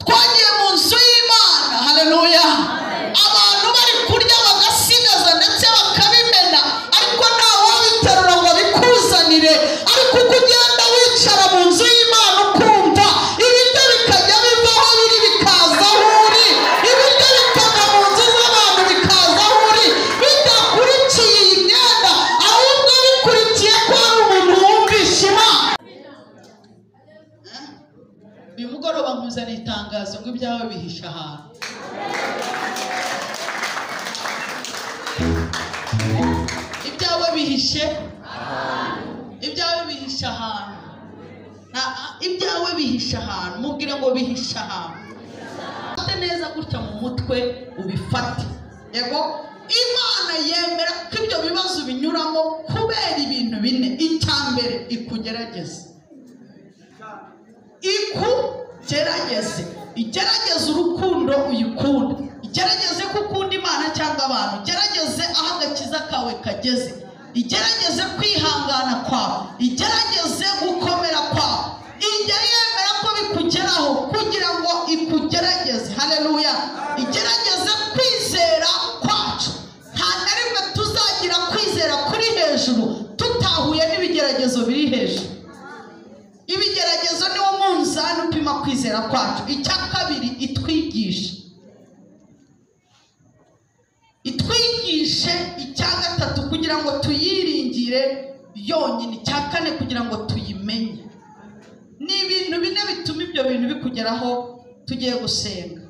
Twagiye mu nzu y'Imana, haleluya, abantu bari kurya bagasigaza ndetse bakabimena, ariko nta wabiterura ngo abikuzanire. Ariko uko ugenda wicara mu nzu y'Imana ukumva ibiryo bikajya biva aho biri bikaza aho uri, ibiryo bikava mu nzu z'abantu bikaza aho uri, bidakurikiye iyi myenda, ahubwo bikurikiye ko hari umuntu wumvisha Imana. Uyu mugoroba nkuzaniye itangazo ngo ibyawe bihishe ahantu. Ibyawe bihishe, ibyawe bihishe ahantu. Ibyawe bihishe ahantu, mubwire ngo bihishe ahantu. Fate neza gutya mu mutwe ubifate. Yego, Imana yemera ko ibyo bibazo binyuramo kubera ibintu bine. Icya mbere, ikugerageze. Ikugerageze, igerageze urukundo uyikunda, igerageze ko ukunda Imana cyangwa abantu, igerageze aho agakiza kawe kageze, igerageze kwihangana kwawe, igerageze gukomera kwawe. Ijya yemera ko bikugeraho kugira ngo ikugerageze. Haleluya. Igerageze kwizera kwacu. Nta na rimwe tuzagira kwizera kuri hejuru tutahuye n'ibigeragezo biri hejuru. Ibigeragezo niwo munzani upima kwizera kwacu. Icya kabiri, itwigishe. Itwigishe. Icya gatatu, kugira ngo tuyiringire yonyine. Icya kane, kugira ngo tuyimenye. Ni ibintu bine bituma ibyo bintu bikugeraho. Tugiye gusenga.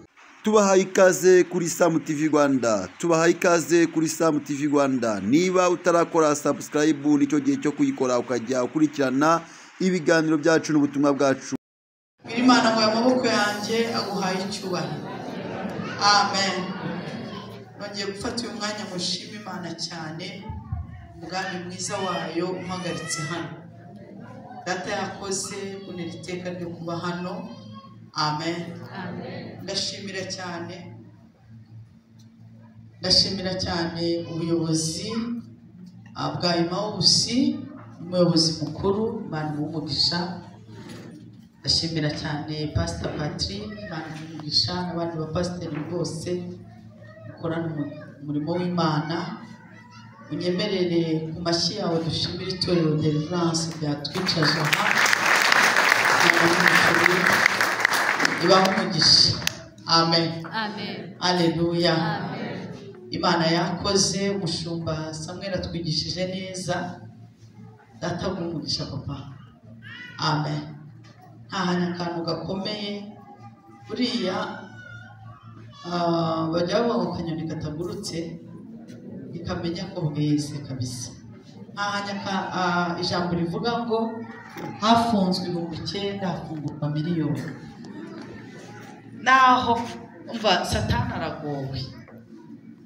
Tubahaye ikaze kuri Sam TV Rwanda, tubahaye ikaze kuri Sam TV Rwanda. Niba utarakora subscribe, nicyo gihe cyo kuyikora ukajya ukurikirana ibiganiro byacu n'ubutumwa bwacu. Bwira Imana ngo amaboko yanjye aguhaye icyubahiro. Amen. Nongeye gufata uyu mwanya ngo nshime Imana cyane, umugambi mwiza wayo umpagaritse hano. Data yakoze kunera iteka ryo kuba hano. Amen. Ndashimira cyane, ndashimira cyane ubuyobozi bwa Emawusi, umuyobozi mukuru, Imana imuhe umugisha. Ndashimira cyane Pastor Patrick, Imana imuhe umugisha, n'abandi bapasiteri bose mukorana umurimo w'Imana. Unyemerere ku mashyi yawe dushimire itorero Deliverance ryatwicaje aha. Ibahe umugisha. Amen. Amen. Haleluya. Amen. Imana yakoze. Umushumba Samuel atwigishije neza. Data aguhe umugisha papa. Amen. Ntahanye akantu gakomeye. Buriya bajya bavuga ngo akanyoni katagurutse ntikamenya ko bweze kabisa. Ntahanye ijambo rivuga ngo hafunzwe 9,000 hafungurwa miliyoni. Naho umva Satani aragowe.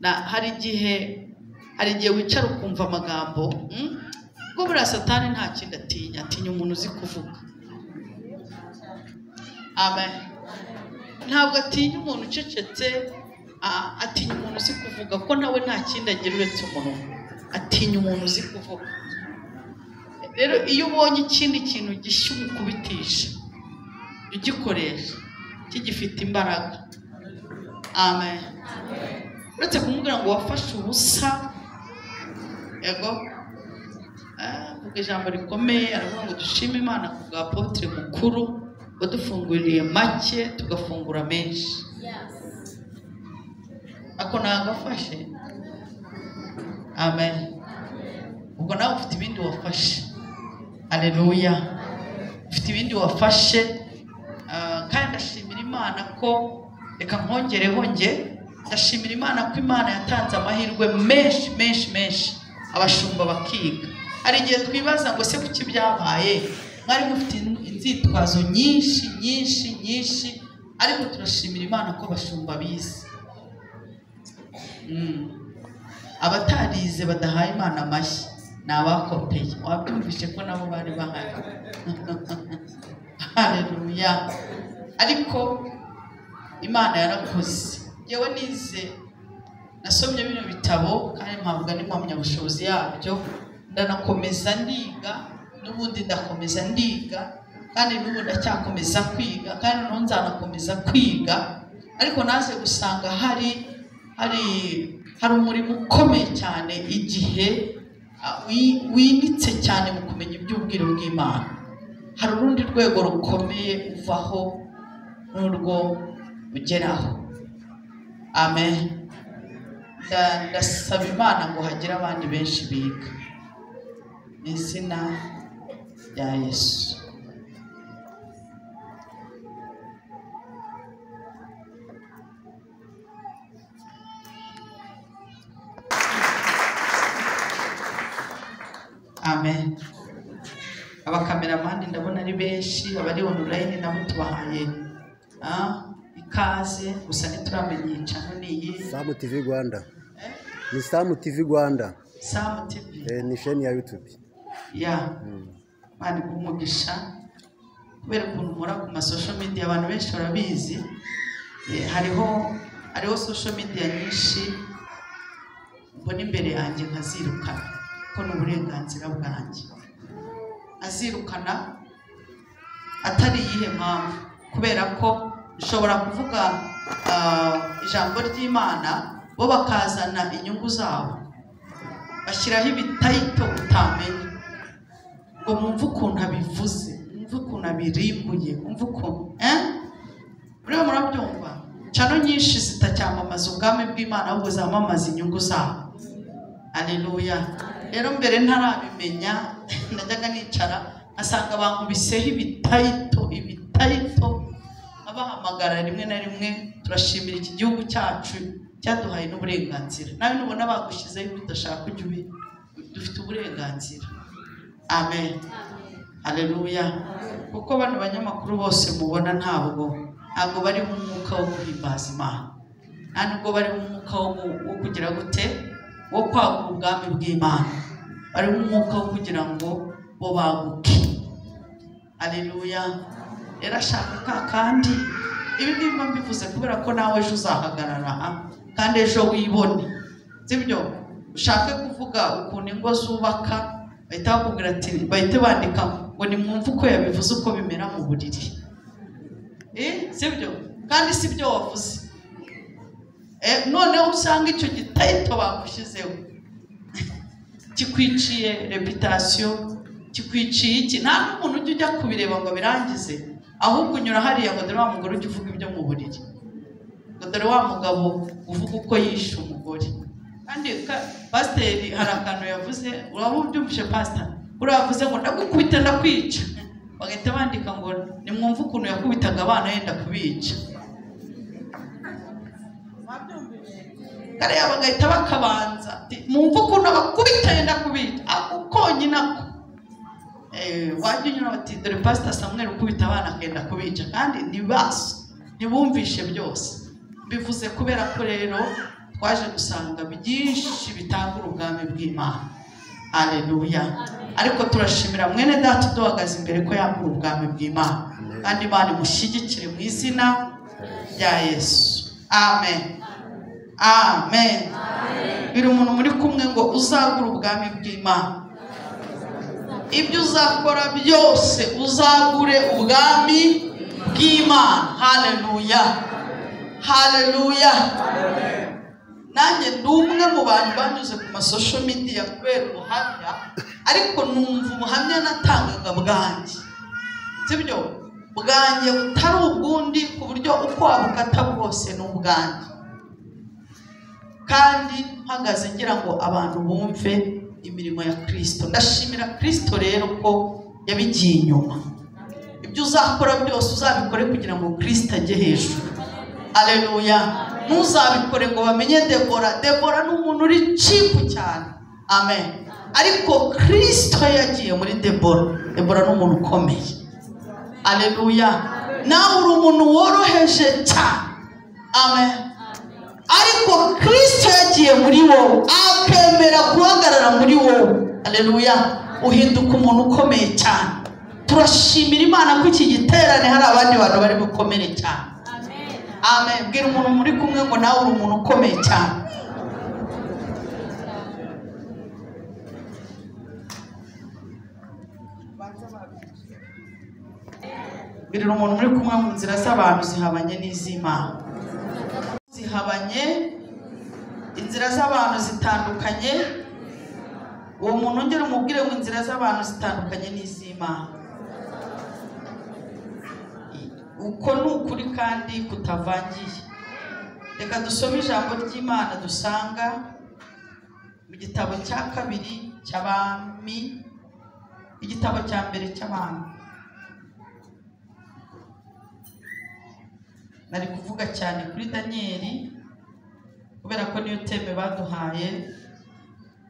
Hari igihe wicara ukumva amagambo, ubwo buriya Satani nta kindi atinya, atinya umuntu uzi kuvuga. Amen. Ntabwo atinya umuntu ucecetse, atinya umuntu uzi kuvuga, ko nawe nta kindi agira uretse umunwa. Atinya umuntu uzi kuvuga. Rero iyo ubonye ikindi kintu gishya umukubitisha, ugikoresha kigifite imbaraga. Amen. Uretse kumubwira ngo wafashe ubusa, yego, avuga ijambo rikomeye, aravuga ngo dushime Imana ku bwa apotre mukuru wadufunguriye make tugafungura menshi. Ako nagafashe. Amen. Ubwo nawe ufite ibindi wafashe. Haleluya. Ufite ibindi wafashe. Kandi ndashimira Imana ko, reka nkongereho nge, ndashimira Imana ko Imana yatanze amahirwe menshi menshi menshi abashumba bakiga. Hari igihe twibaza ngo se kuki byabaye, mwari mufite inzitwazo nyinshi nyinshi nyinshi, ariko turashimira Imana ko abashumba bize. Abatarize badahaye Imana amashyi ni abakopeye. Wabyumvise ko nabo bari bahari. Haleluya. Ariko Imana yarakoze. Yewe nize, nasomye bino bitabo kandi mpabwa n'impamyabushobozi yabyo, ndanakomeza ndiga, n'ubundi ndakomeza ndiga. Kandi n'ubu ndacyakomeza kwiga, kandi n'ubu nzanakomeza kwiga, ariko naje gusanga hari umurimo ukomeye cyane igihe winitse cyane mu kumenya iby'ubwiru bw'Imana. Hari urundi rwego rukomeye uvaho n'urwo ugeraho. Amen. Ndasaba Imana ngo hagire abandi benshi biga mu izina rya Yesu. Amen. Abakameramani ndabona ari benshi, abari online nabo tubahaye ikaze, gusa ntituramenya icano ni iyi. Samu TV Rwanda. Ni Samu TV Rwanda. Samu TV. Ni chaîne ya YouTube. Ya. Mani kumugisha kubera ukuntu mura ku ma social media abantu benshi barabizi. Hariho social media nyinshi mbona imbere yanjye nkazirukana, ko ni uburenganzira bwanjye. Azirukana atari iyihe mpamvu, kubera ko nshobora kuvuga ijambo ry'Imana bo bakazana inyungu zabo, bashyiraho ibitayito utamenya ngo mwumve ukuntu abivuze, mwumve ukuntu abirimbuye, mwumve ukuntu muriho murabyumva. Cano nyinshi zitacyamamaza ubwami bw'Imana, ahubwo zamamaza inyungu zabo. Haleluya. Rero mbere ntarabimenya najyaga nicara asanga bankubiseho ibitayito abahamagara rimwe na rimwe. Turashimira iki gihugu cyacu cyaduhaye n'uburenganzira. Nawe nubona bagushyizeho ibyo udashaka ujye ubi, dufite uburenganzira. Amen. Haleluya. Kuko bano banyamakuru bose mubona ntabwo bari mu mwuka wo guhimbaza Imana, nta nubwo bari mu mwuka wo kugira gute, wo kwagura ubwami bw'Imana, bari mu mwuka wo kugira ngo bo baguke. Haleluya. Rero ashaka ka kandi ibi ngibi mbivuze kubera ko nawe ejo uzahagarara aha, kandi ejo wibone, sibyo? Ushake kuvuga ukuntu ingo zubaka, bahita bakubwira ati, bahita bandika ngo nimwumve uko yabivuze uko bimera mu buriri. Sibyo? Kandi sibyo wavuze. Noneho usanga icyo gitayito bagushyizeho kikwiciye reputation, kikwiciye iki. Nta n'umuntu ujya kubireba ngo birangize, ahubwo unyura hariya ngo dore wa mugore ujya uvuga ibyo mu buriri, ngo dore wa mugabo uvuga uko yishe umugore. Kandi pasiteri hari akantu yavuze, uraba ubyumvise pasiteri, uriya yavuze ngo ndagukubita ndakwica, bagahita bandika ngo nimwumve ukuntu yakubitaga abana yenda kubica. Kariya bagahita bakabanza mwumve ukuntu abakubita yenda kubica, ako konyine ako. Wajya unyura bati dore Pastor Samuel ukubita abana akenda kubica, kandi ntibumvishe byose. Mbivuze kubera ko rero twaje gusanga byinshi bitanga ubwami bw'Imana. Haleluya. Ariko turashimira mwene data uduhagaze imbere ko yagura ubwami bw'Imana, kandi Imana imushyigikire mu izina rya Yesu. Amen. Amen. Biri umuntu muri kumwe ngo uzagura ubwami bw'Imana. Ibyo uzakora byose uzagure ubwami bw'Imana. Haleluya. Haleluya. Nanjye ndi umwe mu bantu banyuze ku ma social media kubera ubuhamya, ariko numva ubuhamya natangaga bwanjye, sibyo? Bwanjye butari ubwundi, ku buryo uko wabukata bwose ni ubwanjye. Kandi mpagaze ngira ngo abantu bumve imirimo ya Kristo. Ndashimira Kristo rero ko yabigiye inyuma. Ibyo uzakora byose uzabikore kugira ngo Kristo ajye hejuru. Haleluya. Ntuzabikore ngo bamenye Debora. Debora ni umuntu uri cheap cyane. Amen. Ariko Kristo yagiye muri Debora. Debora ni umuntu ukomeye. Haleluya. Nawe uri umuntu woroheje cyane. Amen. Ariko Kristo yagiye muri wowe, akemera guhagarara muri wowe. Haleluya. Uhinduka umuntu ukomeye cyane. Turashimira Imana ko iki giterane hari abandi bantu bari bukomere cyane. Amen. Bwira umuntu muri kumwe ngo nawe uri umuntu ukomeye cyane. Mbwirira umuntu muri kumwe mu nzira z'abantu zihabanye n'iz'Imana. Zihabanye, inzira z'abantu zitandukanye. Uwo muntu ongera umubwire ngo inzira z'abantu zitandukanye n'iz'Imana. Uko ni ukuri kandi kutavangiye. Reka dusome ijambo ry'Imana dusanga mu gitabo cya kabiri cy'Abami, igitabo cya mbere cy'Abami. Nari kuvuga cyane kuri Daniyeli kubera ko niyo teme baduhaye.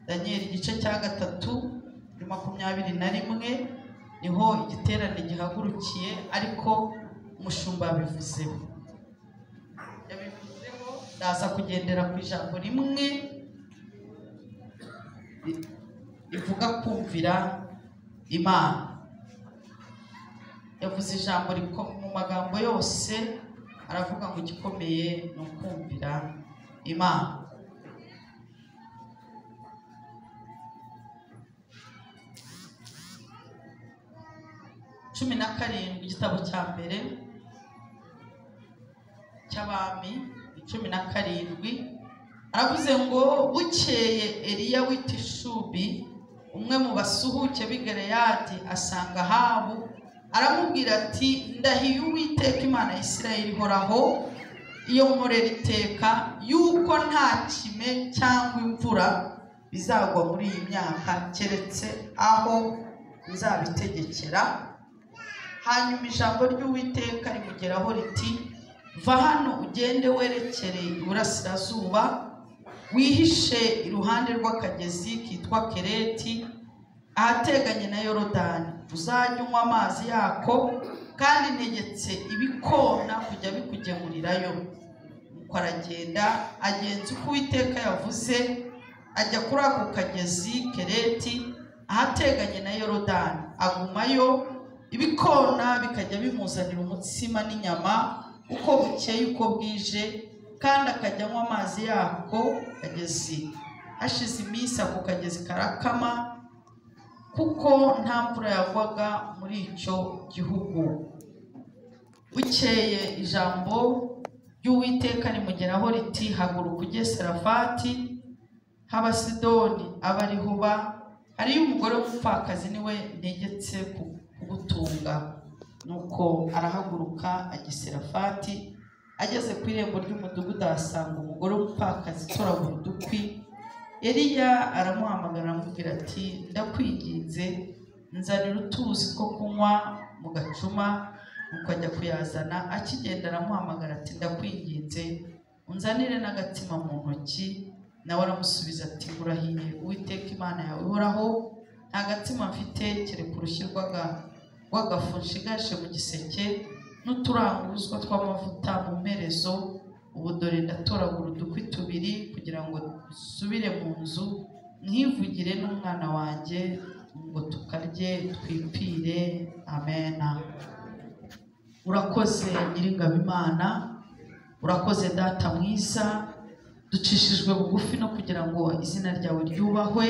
Daniyeli igice cya 3 kuri 21 niho igiterane gihagurukiye, ariko umushumba yabivuzeho. Ndaza kugendera ku ijambo rimwe rivuga kumvira Imana. Yavuze ijambo mu magambo yose, aravuga ngo igikomeye ni ukumvira Imana. Cumi na karindwi, igitabo cya mbere cy'Abami 17, aravuze ngo bukeye Eliya w'itishubi, umwe mu basuhuke b'i Galeyadi, asanga Ahabu aramubwira ati ndahiye Uwiteka Imana ya Isirayeli ihoraho, iyo nkorera iteka, yuko nta kime cyangwa imvura bizagwa muri iyi myaka keretse aho nzabitegekera. Hanyuma ijambo ry'Uwiteka rimugeraho riti va hano ugende werekere iburasirazuba, wihishe iruhande rw'akagezi kitwa Kereti, ahateganye na Yorodani, uzajya unywa amazi yako, kandi ntegetse ibikona kujya bikugemurirayo. Nuko aragenda agenza uko Uwiteka yavuze, ajya kuri ako kagezi Kereti ahateganye na Yorodani, agumayo, ibikona bikajya bimuzanira umutsima n'inyama uko bukeye uko bwije, kandi akajya anywa amazi yako kagezi. Hashize iminsi ako kagezi karakama, kuko nta mvura yagwaga muri icyo gihugu. Bukeye ijambo ry'Uwiteka rimugeraho riti haguruka ujye Sarafati h'Abasidoni, abe ariho uba, hariyo umugore w'umupfakazi niwe ntegetse kugutunga. Nuko arahaguruka ajya i Sarafati, ageze ku irembo ry'umudugudu ahasanga umugore w'umupfakazi utoragura udukwi. Eliya aramuhamagara aramubwira ati ndakwinginze nzanira utuzi two kunywa mu gacuma. Nuko ajya kuyazana. Akigenda aramuhamagara ati ndakwinginze unzanire n'agatsima mu ntoki. Nawe aramusubiza ati urahiye Uwiteka Imana yawe ihoraho, nta gatsima mfite kereka urushyi rw'agafu nshigaje mu giseke n'uturanguruzwa tw'amavuta mu mperezo. Ubu dore ndatoragura udukwi tubiri kugira ngo nsubire mu nzu nkivugire n'umwana wanjye ngo tukarye twipfire. Amena. Urakoze Nyiringabo Imana, urakoze Data mwiza, ducishijwe bugufi no kugira ngo izina ryawe ryubahwe.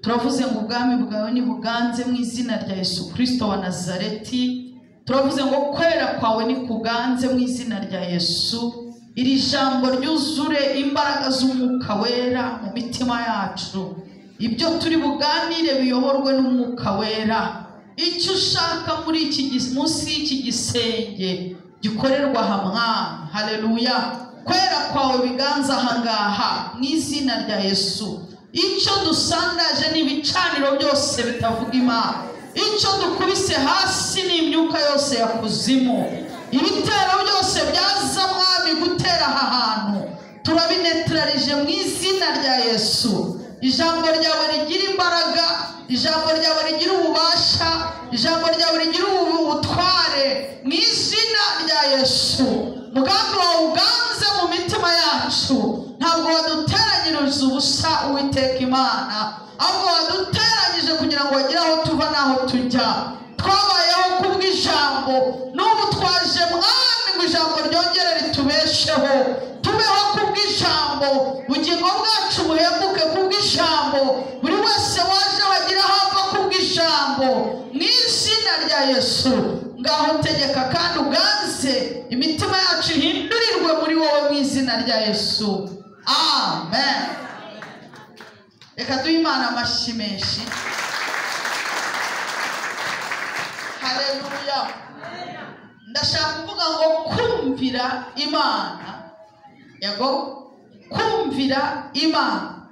Turavuze ngo ubwami bwawe nibuganze mu izina rya Yesu Kristo wa Nazareti. Turavuze ngo kwera kwawe nikuganze mu izina rya Yesu. Iri jambo ryuzure imbaraga z'Umwuka Wera mu mitima yacu. Ibyo turi buganire biyoborwe n'Umwuka Wera. Icyo ushaka muri iki munsi y'iki gisenge gikorerwa aha Mwami. Haleluya. Kwera kwawe biganza aha ngaha mu izina rya Yesu. Icyo dusandaje ni ibicaniro byose bitavuga Imana. Icyo dukubise hasi ni imyuka yose ya kuzimu. Ibitero byose byaza Mwami gutera aha hantu turabinetralije mu izina rya Yesu. Ijambo ryawe rigira imbaraga, ijambo ryawe rigira ububasha, ijambo ryawe rigira ubutware mu izina rya Yesu. Mugambi wawe uganze mu mitima yacu. Ntabwo waduteranyiriza ubusa Uwiteka Imana, ahubwo waduteranyije kugira ngo bagire aho tuva n'aho tujya. Twabayeho kubw'ijambo, n'ubu twaje Mwami ngo ijambo ryongere ritubesheho. Tubeho kubw'ijambo, ubugingo bwacu buhembuke kubw'ijambo, buri wese waje wagira aho ava kubw'ijambo mu izina rya Yesu. Ngaho tegeka kandi uganze imitima yacu ihindurirwe muri wowe mu izina rya Yesu. Amen. Reka duhe Imana amashyi menshi. Haleluya. Ndashaka kuvuga ngo kumvira Imana, yego, kumvira Imana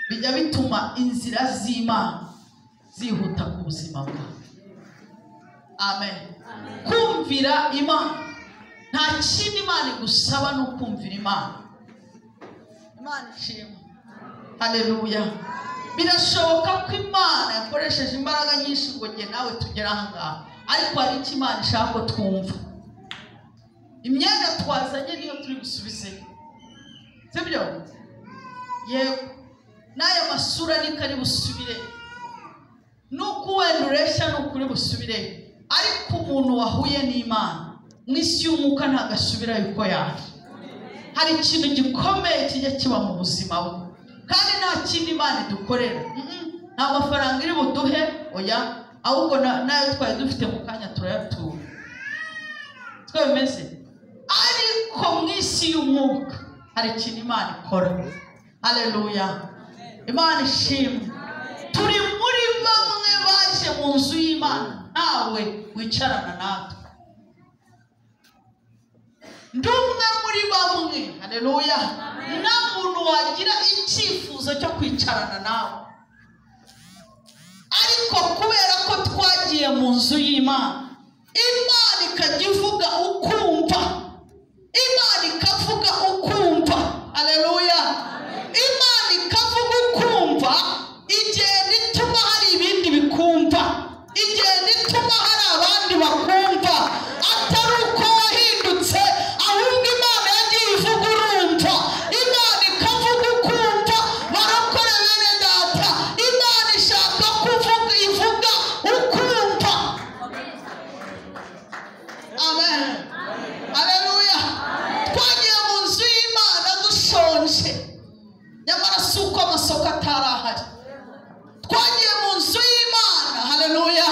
bijya bituma inzira z'Imana zihuta ku buzima bwawe. Amen. Kumvira Imana, nta kindi Imana igusaba ni ukumvira Imana. Imana ishimwe. Haleluya. Birashoboka ko Imana yakoresheje imbaraga nyinshi ngo njye nawe tugere aha ngaha, ariko hari icyo Imana ishaka ko twumva. Imyenda twazanye niyo turi busubizeyo, sibyo? Yego, n'aya masura niko ari busubire, nuko wenda ureshya ni ukuri busubire, ariko umuntu wahuye n'Imana mu isi y'umwuka ntabwo asubirayo uko yaje. Hari ikintu gikomeye kijya kiba mu buzima bwe, kandi nta kindi Imana idukorera. Nta mafaranga iri buduhe, oya, ahubwo nayo twari dufite mu kanya turayatura. Siko bimeze. Ariko mu isi y'umwuka hari ikintu Imana ikora. Haleluya. Imana ishimwe. Turi muri bamwe baje mu nzu y'Imana, ntawe wicarana natwe. Ndi umwe muri bamwe. Haleluya. Nta muntu wagira icyifuzo cyo kwicarana nawe, ariko kubera ko twagiye mu nzu y'Imana, Imana ikajya ivuga ukumva, Imana ikavuga ukumva. Haleluya. Imana ikavuga ukumva, igenda ituma hari ibindi bikumva, igenda ituma hari abandi bakumva, atari uko wahindutse, ahubwo Imana yagiye ivuga urumva. Imana ikavuga ukumva. Barakora bene data, Imana ishaka kuvuga, ivuga ukumva. Amen. Haleluya. Twagiye mu nzu y'Imana dushonje, nyamara si uko amasoko atari ahari. Twagiye mu nzu y'Imana, haleluya,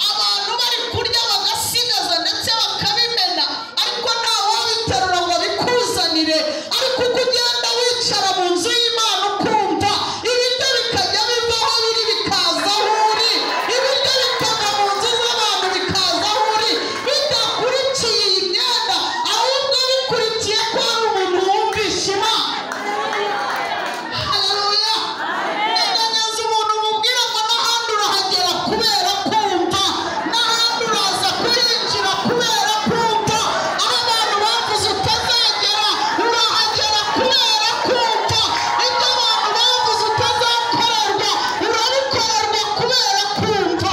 abantu bari kurya bagasigaza ndetse bakabimena, ariko nta wabiterura ngo abikuzanire. Ariko uko ugenda wicara mu nzu y'Imana ukumva, ibiryo bikajya biva aho biri bikaza aho uri, ibiryo bikava mu nzu z'abantu bikaza aho uri, bidakurikiye iyi myenda, ahubwo bikurikiye ko hari umuntu wumvisha Imana. Haleluya. Neza umuntu umubwira ngo n'ahandi urahagera kubera kumva, n'ahandi uraza kuhinjira kubera kumva, aho abantu bavuze utazagera urahagera kubera kumva, ibyo abantu bavuze utazakorerwa urabikorerwa kubera kumva.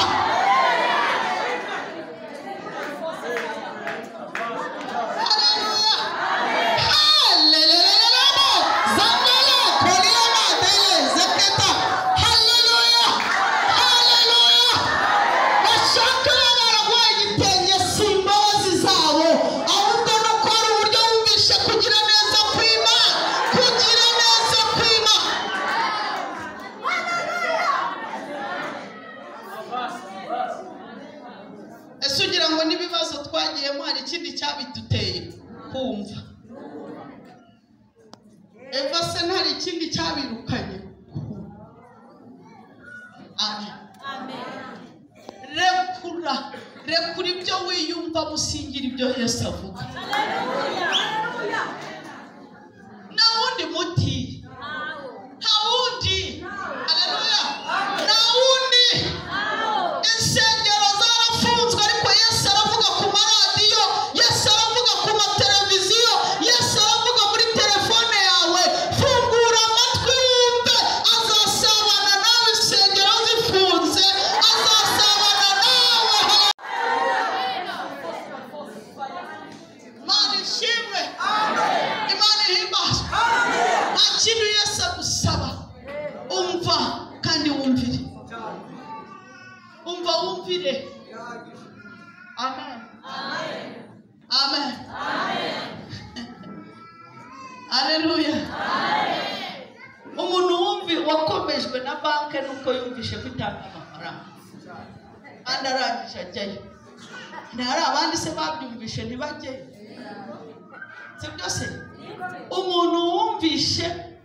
Haleluya. Haleluya. Haleluya. Bashaka baraguha igitenge si imbabazi zabo, ahubwo nuko hari uburyo wumvishe kugira neza kw'Imana, kugira neza kw'Imana. Ese ugira ngo n'ibibazo twagiyemo hari ikindi cyabiduteye? Kumva. Eva se ntari ikindi cyabirukanye? Amen. Rekura, rekura ibyo wiyumva, musingira ibyo Yesu avuga. Nta wundi muti, nta wundi. Haleluya. Nta wundi. Insengero zarafunzwe, ariko Yesu aravuga ku maradiyo, Yesu aravuga ku mateleviziyo, Yesu aravuga muri telefone yawe. Fungura amatwi wumve, azasabana nawe insengero zifunze, azasabana nawe. Imana ishimwe. Imana ihimbazwe. Nta kintu Yesu agusaba, umva kandi wumvire. Umva wumvire. Amen. Amen. Haleluya. Umuntu wumvi wakomejwe na banke nuko yumvishe ko itanga amafaranga, kandi arangije ajyayo. Ntihari abandi se babyumvishe ntibajyeyo? Si byose? Umuntu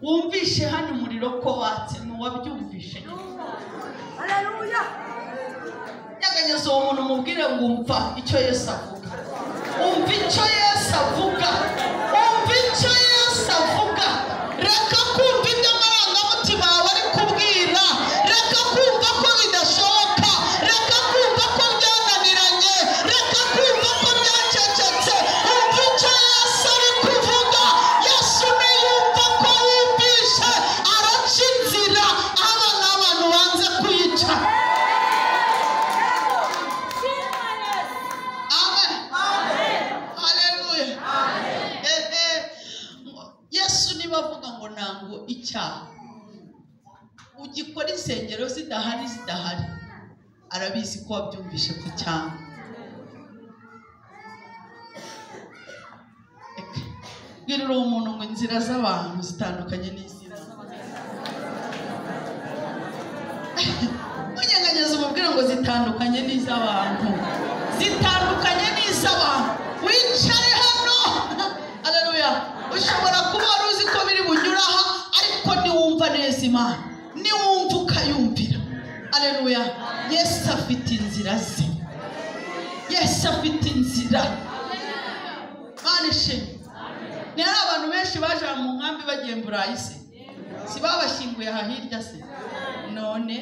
wumvishe hano umuriro ko watse ni uwabyumvishe. Nyeganyeza uwo muntu umubwire ngo umva icyo Yesu avuga. Umva icyo Yesu avuga. Umva icyo Yesu avuga. Reka kumva ibyo amarangamutima yawe ari kubwira. Reka kumva ko bidashoboka. Reka kumva ko byananiranye. Reka kumva ko byacecetse. Umva icyo Yesu ari kuvuga. Yesu niyumva ko wumvishe araca inzira aba n'abantu banze kuyica. Amen. Haleluya. Yesu niba avuga ngo ntango icyaha ugikora insengero zidahari arabizi ko wabyumvishe ku cyangwa. Bwirira uwo muntu ngo inzira z'abantu zitandukanye n'iz'Imana. Unyeganyeza umubwire ngo zitandukanye n'iz'abantu. Zitandukanye n'iz'abantu. Wicare hano. Haleluya. Ushobora kuba wari uzi ko biri bunyura aha, ariko niwumva neza Imana, niwumva ukayumvira. Haleluya. Yesu afite inzira ze. Yesu afite inzira. Mana ishimwe. Ni hari abantu benshi baje mu nkambi bagiye Burayi se? Si babashyinguye aha hirya se? None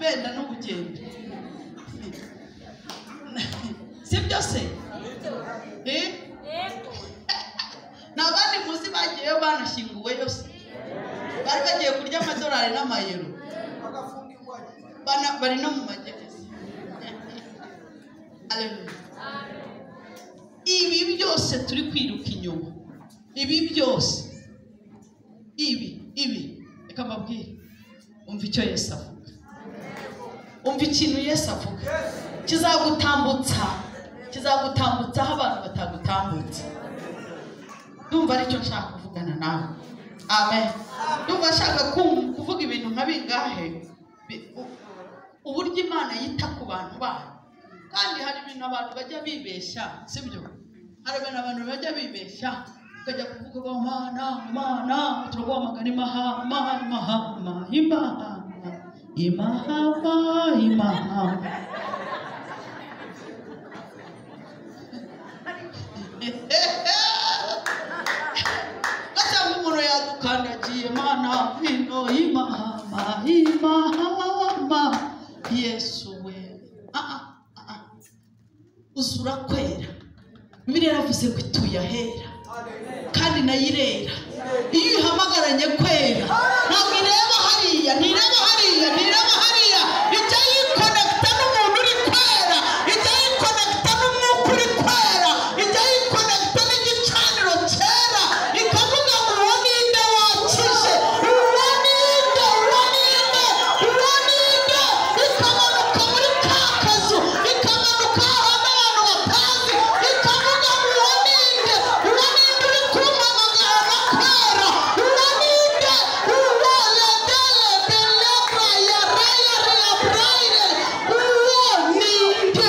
benda no kugenda. Si byo se? Nta bandi muzi bagiyeyo banashyinguweyo se? Bari bagiye kurya amadolari n'amayero. Bari no mu magereza. Haleluya. Ibi byose turi kwiruka inyuma. Ibi byose. Ibi. Reka mbabwire. Umva icyo Yesu avuga. Umva ikintu Yesu avuga. Kizagutambutsa. Kizagutambutsa aho abantu batagutambutsa. Ndumva aricyo nshaka kuvugana nawe. Amen. Ndumva nshaka kuvuga ibintu nka bingahe. Uburyo Imana yita ku bantu bayo. Kandi hari ibintu abantu bajya bibeshya, sibyo? Hari ibintu abantu bajya bibeshya, ukajya kuvuga ngo Mana, Mana, turaguhamagara imahama, imahama, imahama, imahama, imahama. Gasanga umuntu yadukandagiye, Mana, hino, imahama, imahama, Yesu we. Uzura kwera. Bibiliya yaravuze ngo ituye ahera kandi nayo irera. Iyo ihamagaranye kwera ntabwo ireba hariya, ntireba hariya, ntireba hariya. Ijya yikonekita n'umuntu uri kwera, ijya yikonekita n'umwuka uri kwera, ijya yikonekita n'igicaniro cyera, ikavuga ngo uwo ninde wakije, uwo ninde, uwo ninde, uwo ninde. Ikamanuka muri ka kazu, ikamanuka ahantu abantu batazi, ikavuga ngo uwo ninde, uwo ninde uri kumpamagara kwera, uwo ninde, uwo ledele ya raya ya braille, uwo ninde.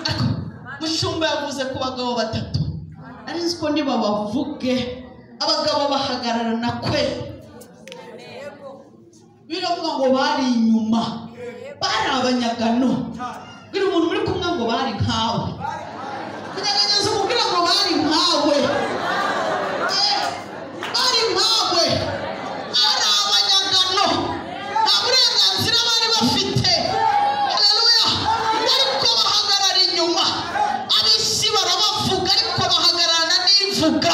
Ariko Mushumba yavuze ku bagabo batatu. Nari nzi ko nibabavuge abagabo bahagararana kwera. Biravuga ngo bari inyuma, bari abanyagano. Bwira umuntu muri kumwe ngo bari nkawe. Kunyeganyeza umubwira ngo bari nkawe. Bari nkawe. Ari abanyagano. Nta burenganzira bari bafite. Haleluya. Ariko bahagarara inyuma. Ab'isi barabavuga ariko bahagararana n'ivuga.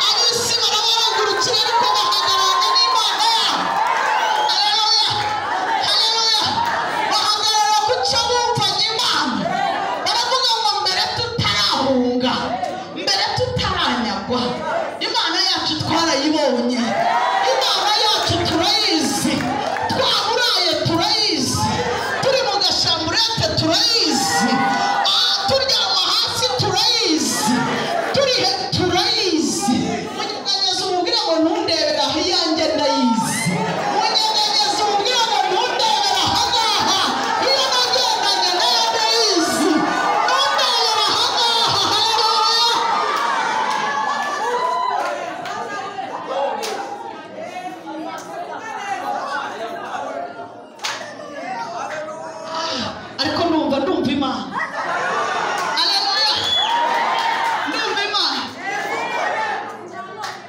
Ab'isi barabahagurukira ariko bahagararana n'Imana yabo. Haleluya. Haleluya. Bahagarara ku cyo bumvanye Imana. Baravuga ngo mbere tutarahunga, mbere tutaranyagwa, Ndumva Imana. Haleluya. Ndumva Imana.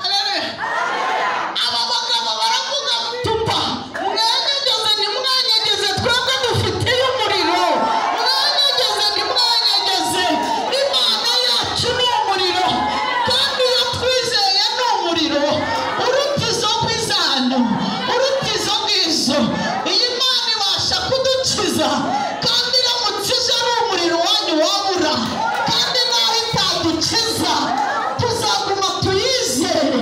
Haleluya. Aba bagabo baravuga tumva mwanyegeze ntimwanyegeze, twebwe dufiteyo umuriro. Mwanyegeze ntimwanyegeze, Imana yacu ni umuriro, kandi iyo twizeye ni umuriro uruta izo kwizana, uruta izo ngizo. Iyi Mana ibasha kudukiza, kandi iramutse ije ari umuriro wanyu wabura, kandi naho itadukiza tuzaguma tuyizere.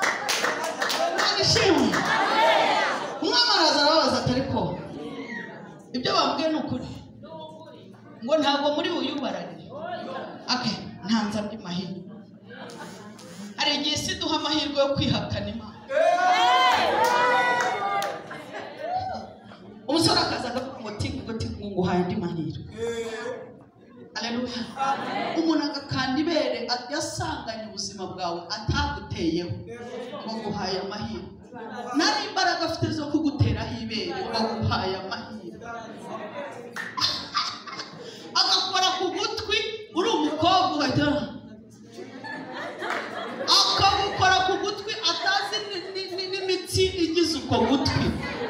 Imana ishimwe. Umwami araza arababaza ati ariko ibyo bambwiye ni ukuri, ngo ntabwo muri buyubararire. Ake ntanze andi mahirwe. Hari igihe isi iduha amahirwe yo kwihakana Imana. Umusore akaza akavuga ngo tingu ngo tingu nguhaye andi mahirwe. Haleluya. Umuntu agakanda ibere yasanganye ubuzima bwawe ataguteyeho, ngo nguhaye amahirwe. Nari imbaraga afite zo kuguteraho ibere, ngo nguhaye amahirwe. Agakora ku gutwi uri umukobwa ugahita akagukora ku gutwi atazi n'imitsi igize uko gutwi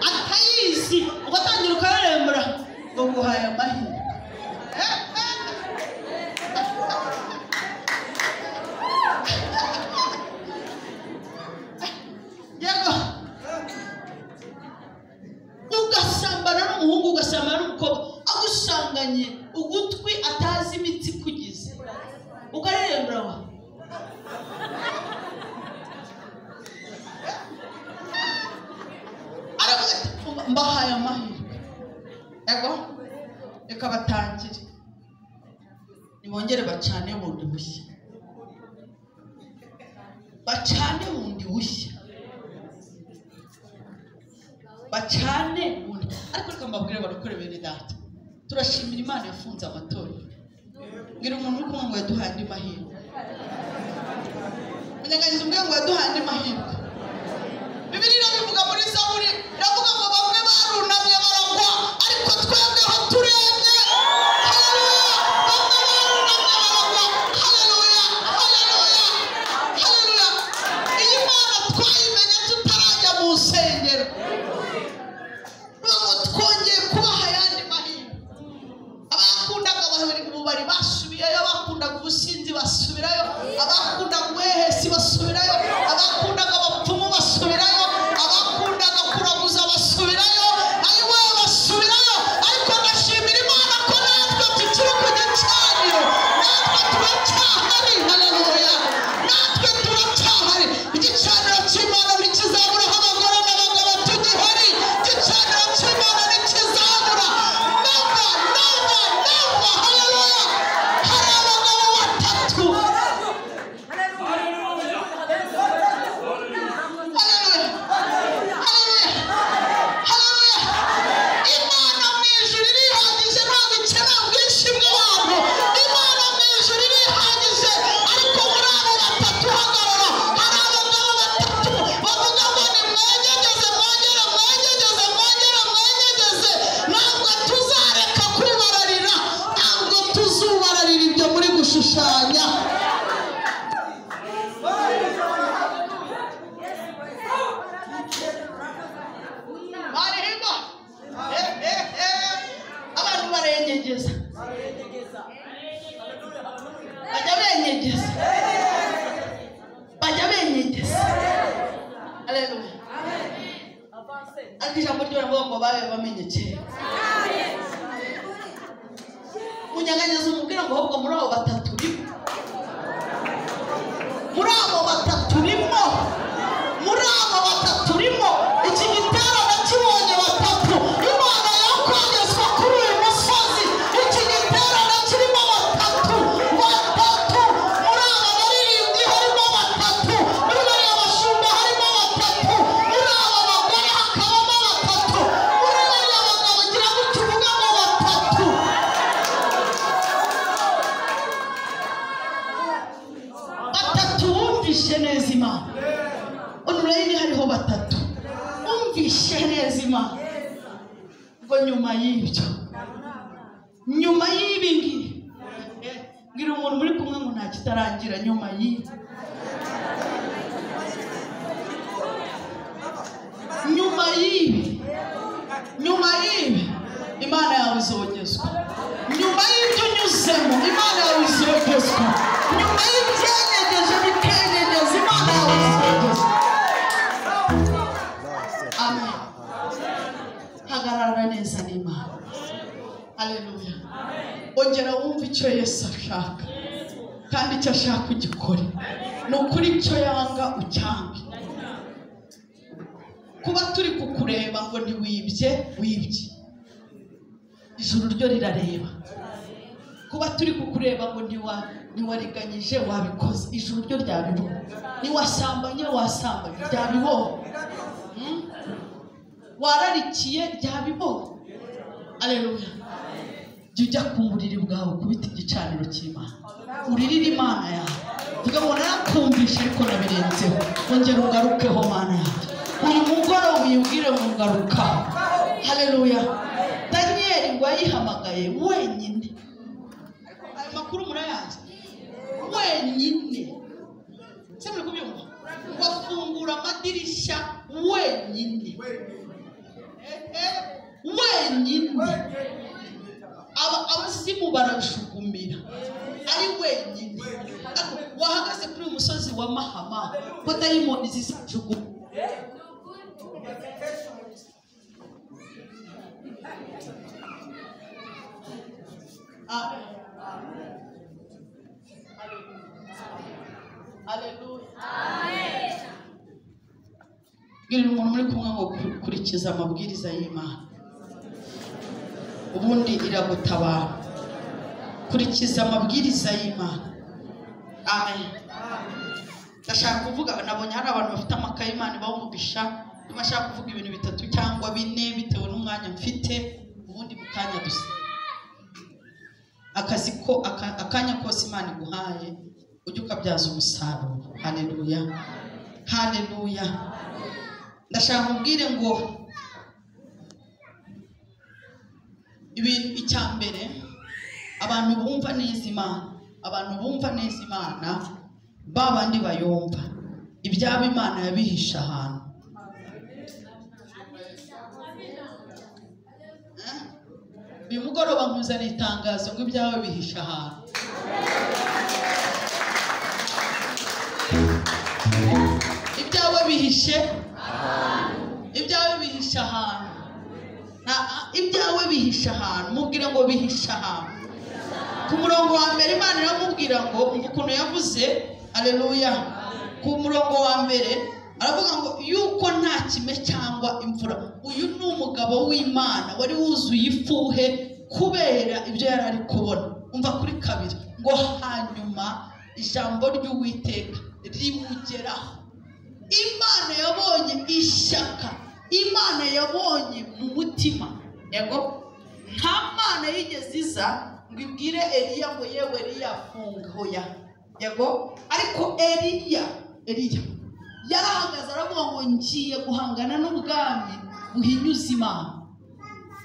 atayizi, ugatangira ukarerembura ngo nguhaye amahirwe. Yego, ugasambana n'umuhungu, ugasambana n'umukobwa, agusanganye ugutwi atazi imitsi ikugize, ukarerembura ngo aravuga ati mbahaye amahirwe. Yego, reka batangire nibongere bacane bundi bushya, bacane bundi bushya, bacane bundi. Ariko reka mbabwire barokore bene data, turashimira Imana yafunze amatorero. Mbwira umuntu uri kumwe ngo yaduhaye andi mahirwe. Munyanganizi umbwire ngo yaduhaye andi mahirwe. Bibiliya irabivuga muri Zaburi, iravuga ngo bamwe barunamye baragwa, ariko twebweho turemye. Haleluya. Bamwe barunamye baragwa. Haleluya. Haleluya. Haleluya. Iyi Mana twayimenye tutarajya mu nsengero. Ngo twongeye kubaha ayandi mahirwe. Abakundaga ububari basubiyeyo, abakundaga ubusinzi basubirayo, abakundaga ubuhehesi basubirayo, abakundaga abapfumu basubirayo, abakundaga kuraguza basubirayo, ayiwe basubirayo. Ariko ndashimira Imana ko natwe tukiri ku gicaniro, natwe turacyahari. Haleluya. Natwe turacyahari. Igicaniro cy'Imana ntikizaburaho abagore n'abagabo tugihari. Igicaniro cy'Imana ntikizabura. Never, never, never. Haleluya. Hari abagabo batatu. Haleluya. Haleluya. Haleluya. Imana mu ijuru irihagije, ntabwo ikeneye ubwinshi bw'abantu. Imana mu ijuru irihagije, ariko muri abo batatu hagarara hari abagabo batatu bavuga ngo nimwegegeze, mwongere mwegegeze, mwongere mwegegeze. Ntabwo tuzareka kubararira, ntabwo tuzubararira ibyo muri gushushanya. Barihimba. Abantu barenyegeza, bajya benyegeza, bajya benyegeza. Haleluya. Ariko ijambo ry'Imana ngo babe bamenye kera. Munyanganyeza umubwira ngo ahubwo muri abo batatu urimo, muri abo batatu urimo, muri abo batatu urimo. Iki gitero nakibonye batatu. Imana yakongezwa kuri uyu musozi. Iki gitero kirimo batatu, batatu. Muri aba baririmbyi harimo batatu, muri bariya bashumba harimo batatu, muri aba bagore hakabamo batatu, muri bariya bagabo gira gutya uvuga ngo batatu. Batatu bumvishe neza Imana. Online hariho batatu bumvishe neza Imana ngo nyuma y'ibyo, nyuma y'ibi ngibi, ngira umuntu muri kumwe ngo nta kitarangira nyuma y'ibi, nyuma y'ibi, nyuma y'ibi Imana yawe izogezwa. Nyuma y'ibyo unyuzemo Imana yawe izogezwa. Nyuma y'ibyenyegeje bikenyegeza Imana yawe izogezwa. Amen. Hagarara neza n'Imana. Haleluya. Ongera wumve icyo Yesu ashaka, kandi icyo ashaka ugikore. Ni ukuri icyo yanga ucyange. Kuba turi kukureba ngo ntiwibye, wibye. Ijuru ryo rirareba. Kuba turi kukureba ngo ntiwariganyije, wabikoze. Ijuru ryo ryabibona. Ntiwasambanye, wasambanye, ryabibona. Wararikiye, ryabibona. Haleluya. Jya ujya ku buriri bwawe kubita igicaniro cy'Imana, uririre Imana yawe, uvuga ngo narakumvishe ariko nabirenzeho, ongera ungarukeho Mana yanjye. Uyu mugoroba uyibwire ngo ngarukaho. Haleluya. Daniyeli ngo yayihamagaye wenyine. Ayo makuru murayazi? Wenyine. Se muri kubyumva? Ngo afungura amadirishya wenyine. Wenyine. Abazimu barashukumira ari wenyine. Wahagaze kuri uyu musozi wa Mahama ko dayimoni zizajugumira. Amen. Haleluya. Amen. Bwira umuntu muri kumwe ngo kurikiza amabwiriza y'Imana, ubundi iragutabara. Kurikiza amabwiriza y'Imana. Amen. Ndashaka kuvuga, nabonye hari abantu bafite amakaye Imana ibaha umugisha, niba ashaka kuvuga ibintu bitatu cyangwa bine bitewe n'umwanya mfite, ubundi mu kanya dusa. Akazi ko akanya kose Imana iguhaye ujye ukabyaza umusaruro. Haleluya. Haleluya. Ndashaka kubwire ngo ibintu icya mbere abantu bumva neza Imana, abantu bumva neza Imana babandi bayumva ibyabo Imana yabihisha ahantu. Uyu mugoroba nkuzana itangazo ngo ibyawe bihisha ahantu. Ibyawe bihishe, ibyawe bihisha ahantu. Ibyawe bihisha ahantu, mubwira ngo bihisha ahantu. Ku murongo wa mbere Imana iramubwira ngo umva ukuntu yavuze. Haleluya. Ku murongo wa mbere aravuga ngo yuko nta kime cyangwa imvura. Uyu ni umugabo w'Imana wari wuzuye ifuhe kubera ibyo yari ari kubona. Umva kuri kabiri ngo hanyuma ijambo ry'Uwiteka rimugeraho. Imana yabonye ishyaka, Imana yabonye mu mutima. Yego, nta Mana yigeze iza ngo ibwire Eliya ngo yewe Eliya funga, hoya. Yego, ariko Eliya yarahagaze aravuga ngo ngiye guhangana n'ubwami buhinyuza Imana.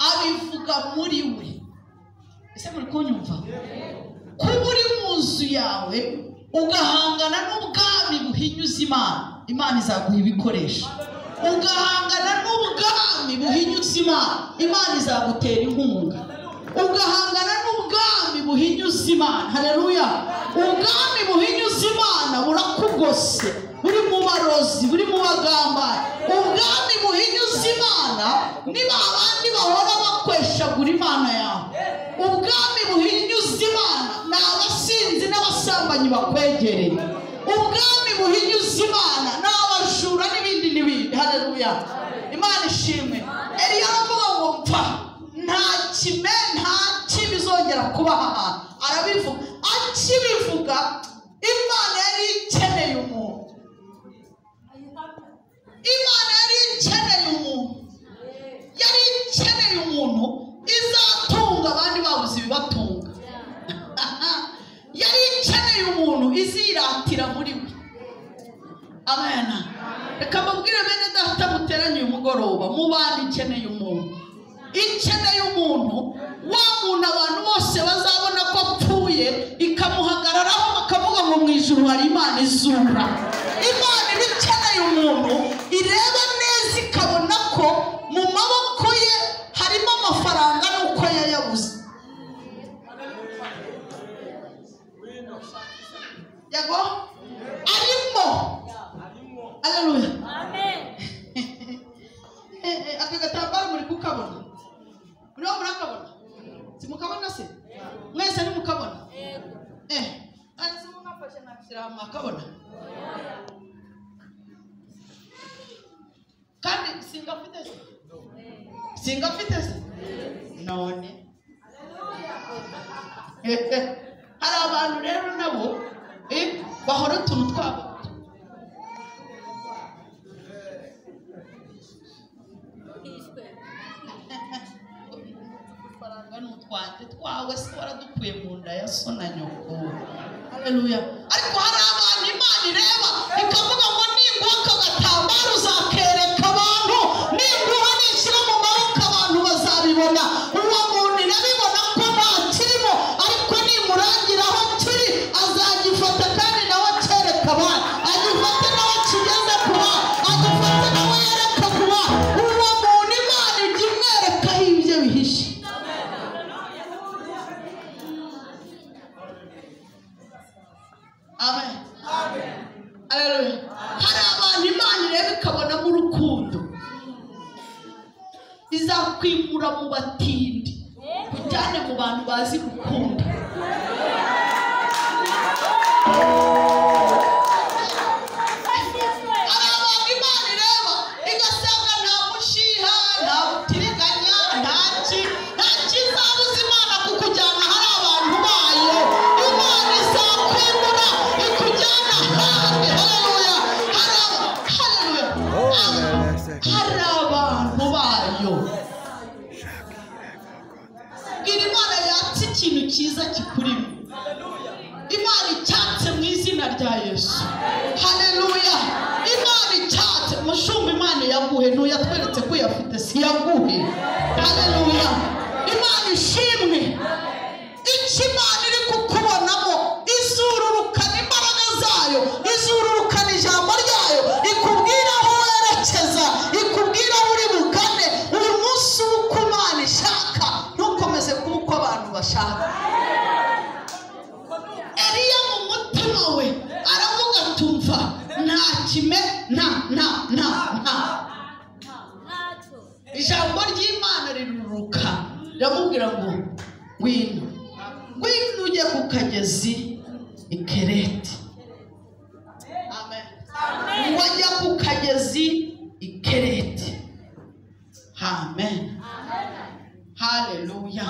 Abivuga muri we. Ese muri kunyumva? Kuba uri mu nzu yawe ugahangana n'ubwami buhinyuza Imana, Imana izaguha ibikoresho. Ugahangana n'ubwami buhinyuza Imana, Imana izagutera inkunga. Ugahangana n'ubwami buhinyuza Imana. Haleluya. Ubwami buhinyuza Imana burakugose, buri mu barozi, buri mu bagambanyi. Ubwami buhinyuza Imana niba abandi bahora bakweshagura Imana yawe. Ubwami buhinyuza Imana ni abasinzi n'abasambanyi bakwegereye. Ubwami buhinyuza Imana ni abajura n'ibindi n'ibindi. Haleluya. Imana ishimwe. Eliya aravuga ngo mpfa nta kime nta kibizongera kuba aha. Arabivuga, akibivuga Imana yari ikeneye umuntu. Imana yari ikeneye umuntu. Yari ikeneye umuntu izatunga abandi babuze ibibatunga. Yari ikeneye umuntu iziratira muri we. Amen. Reka mbabwire bene data, Data muteranye uyu mugoroba, mu bantu ikeneye umuntu, ikeneye umuntu, wa muntu abantu bose bazabona ko apfuye ikamuhagararaho bakavuga ngo mu ijuru hari Imana izura. Imana iba ikeneye umuntu ireba neza ikabona ko mu maboko ye harimo amafaranga nuko yayabuze. Yego arimo. Haleluya. Amen. Aka gatambaro muri kukabona? Muriho murakabona? Simukabona se? Mwese nimukabona? Ese mwafashe nakishyira mwakabona? Kandi singafite se? Singafite se? None hari abantu rero nabo bahora utuntu twabo. N'utwanjye twawe se waradukuye mu nda ya so na nyoko. Haleluya. Ariko hari abantu Imana ireba ikavuga ngo ninguha aka gatambaro uzakereka abantu, ninguha nishyira mu maboko abantu bazabibona. Uwo muntu irabibona ko nta kirimo, ariko nimurangira aho kiri azagifata kandi nawe acyereka abantu, agifate nawe akigeze ku bantu, agifate nawe yereka ku bantu. Uwo muntu Imana ijya imwerekaho ibyo bihishe. Amen. Haleluya. Hari abantu Imana ireba ikabonamo urukundo, izakwimura mu batindi kujyane mu bantu bazi gukunda. Hari abantu Imana ireba igasanga nta mushiha, nta butiriganya, nta kizabuza Imana kukujyana hari abantu bayo. Imana izakwimura ikujyana ahandi. Haleluya. Haleluya. Hari abantu bayo. Bwira Imana yatse ikintu cyiza kikurimo. Imana icyatse mu izina rya Yesu. Haleluya. Imana icyatse. Mushumba Imana yaguhe, ntuyatweretse ko uyafite, si yaguhe. Haleluya. Imana ishimwe. Icyo Imana iri kukubonamo izururukana imbaraga zayo, izururukana ijambo ryayo, ikubwira aho werekeza, ikubwira aho uri bugane. Uyu munsi uba uko Imana ishaka, ntukomeze kuba uko abantu bashaka. Eliya mu mutima we aravuga tumva nta kime nta nta nta nta. Ijambo ry'Imana riruruka riramubwira ngo ngwino, ngwino ujye ku kagezi i Kereti. Amen. Wajya ku kagezi i Kereti. Amen. Haleluya.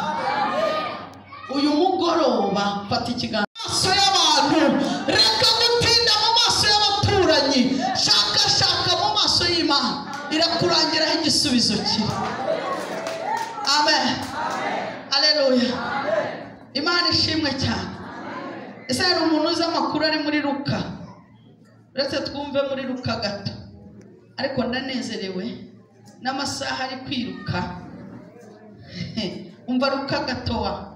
Uyu mugoroba fata ikiganza maso y'abantu, reka gutinda mu maso y'abaturanyi, shaka mu maso y'Imana, irakurangiraho igisubizo kiri. Amen. Haleluya. Imana ishimwe cyane. Ese hari umuntu uzi amakuru ari muri Luka? Uretse twumve muri Luka gato, ariko ndanezerewe n'amasaha ari kwiruka. Umva Luka gatowa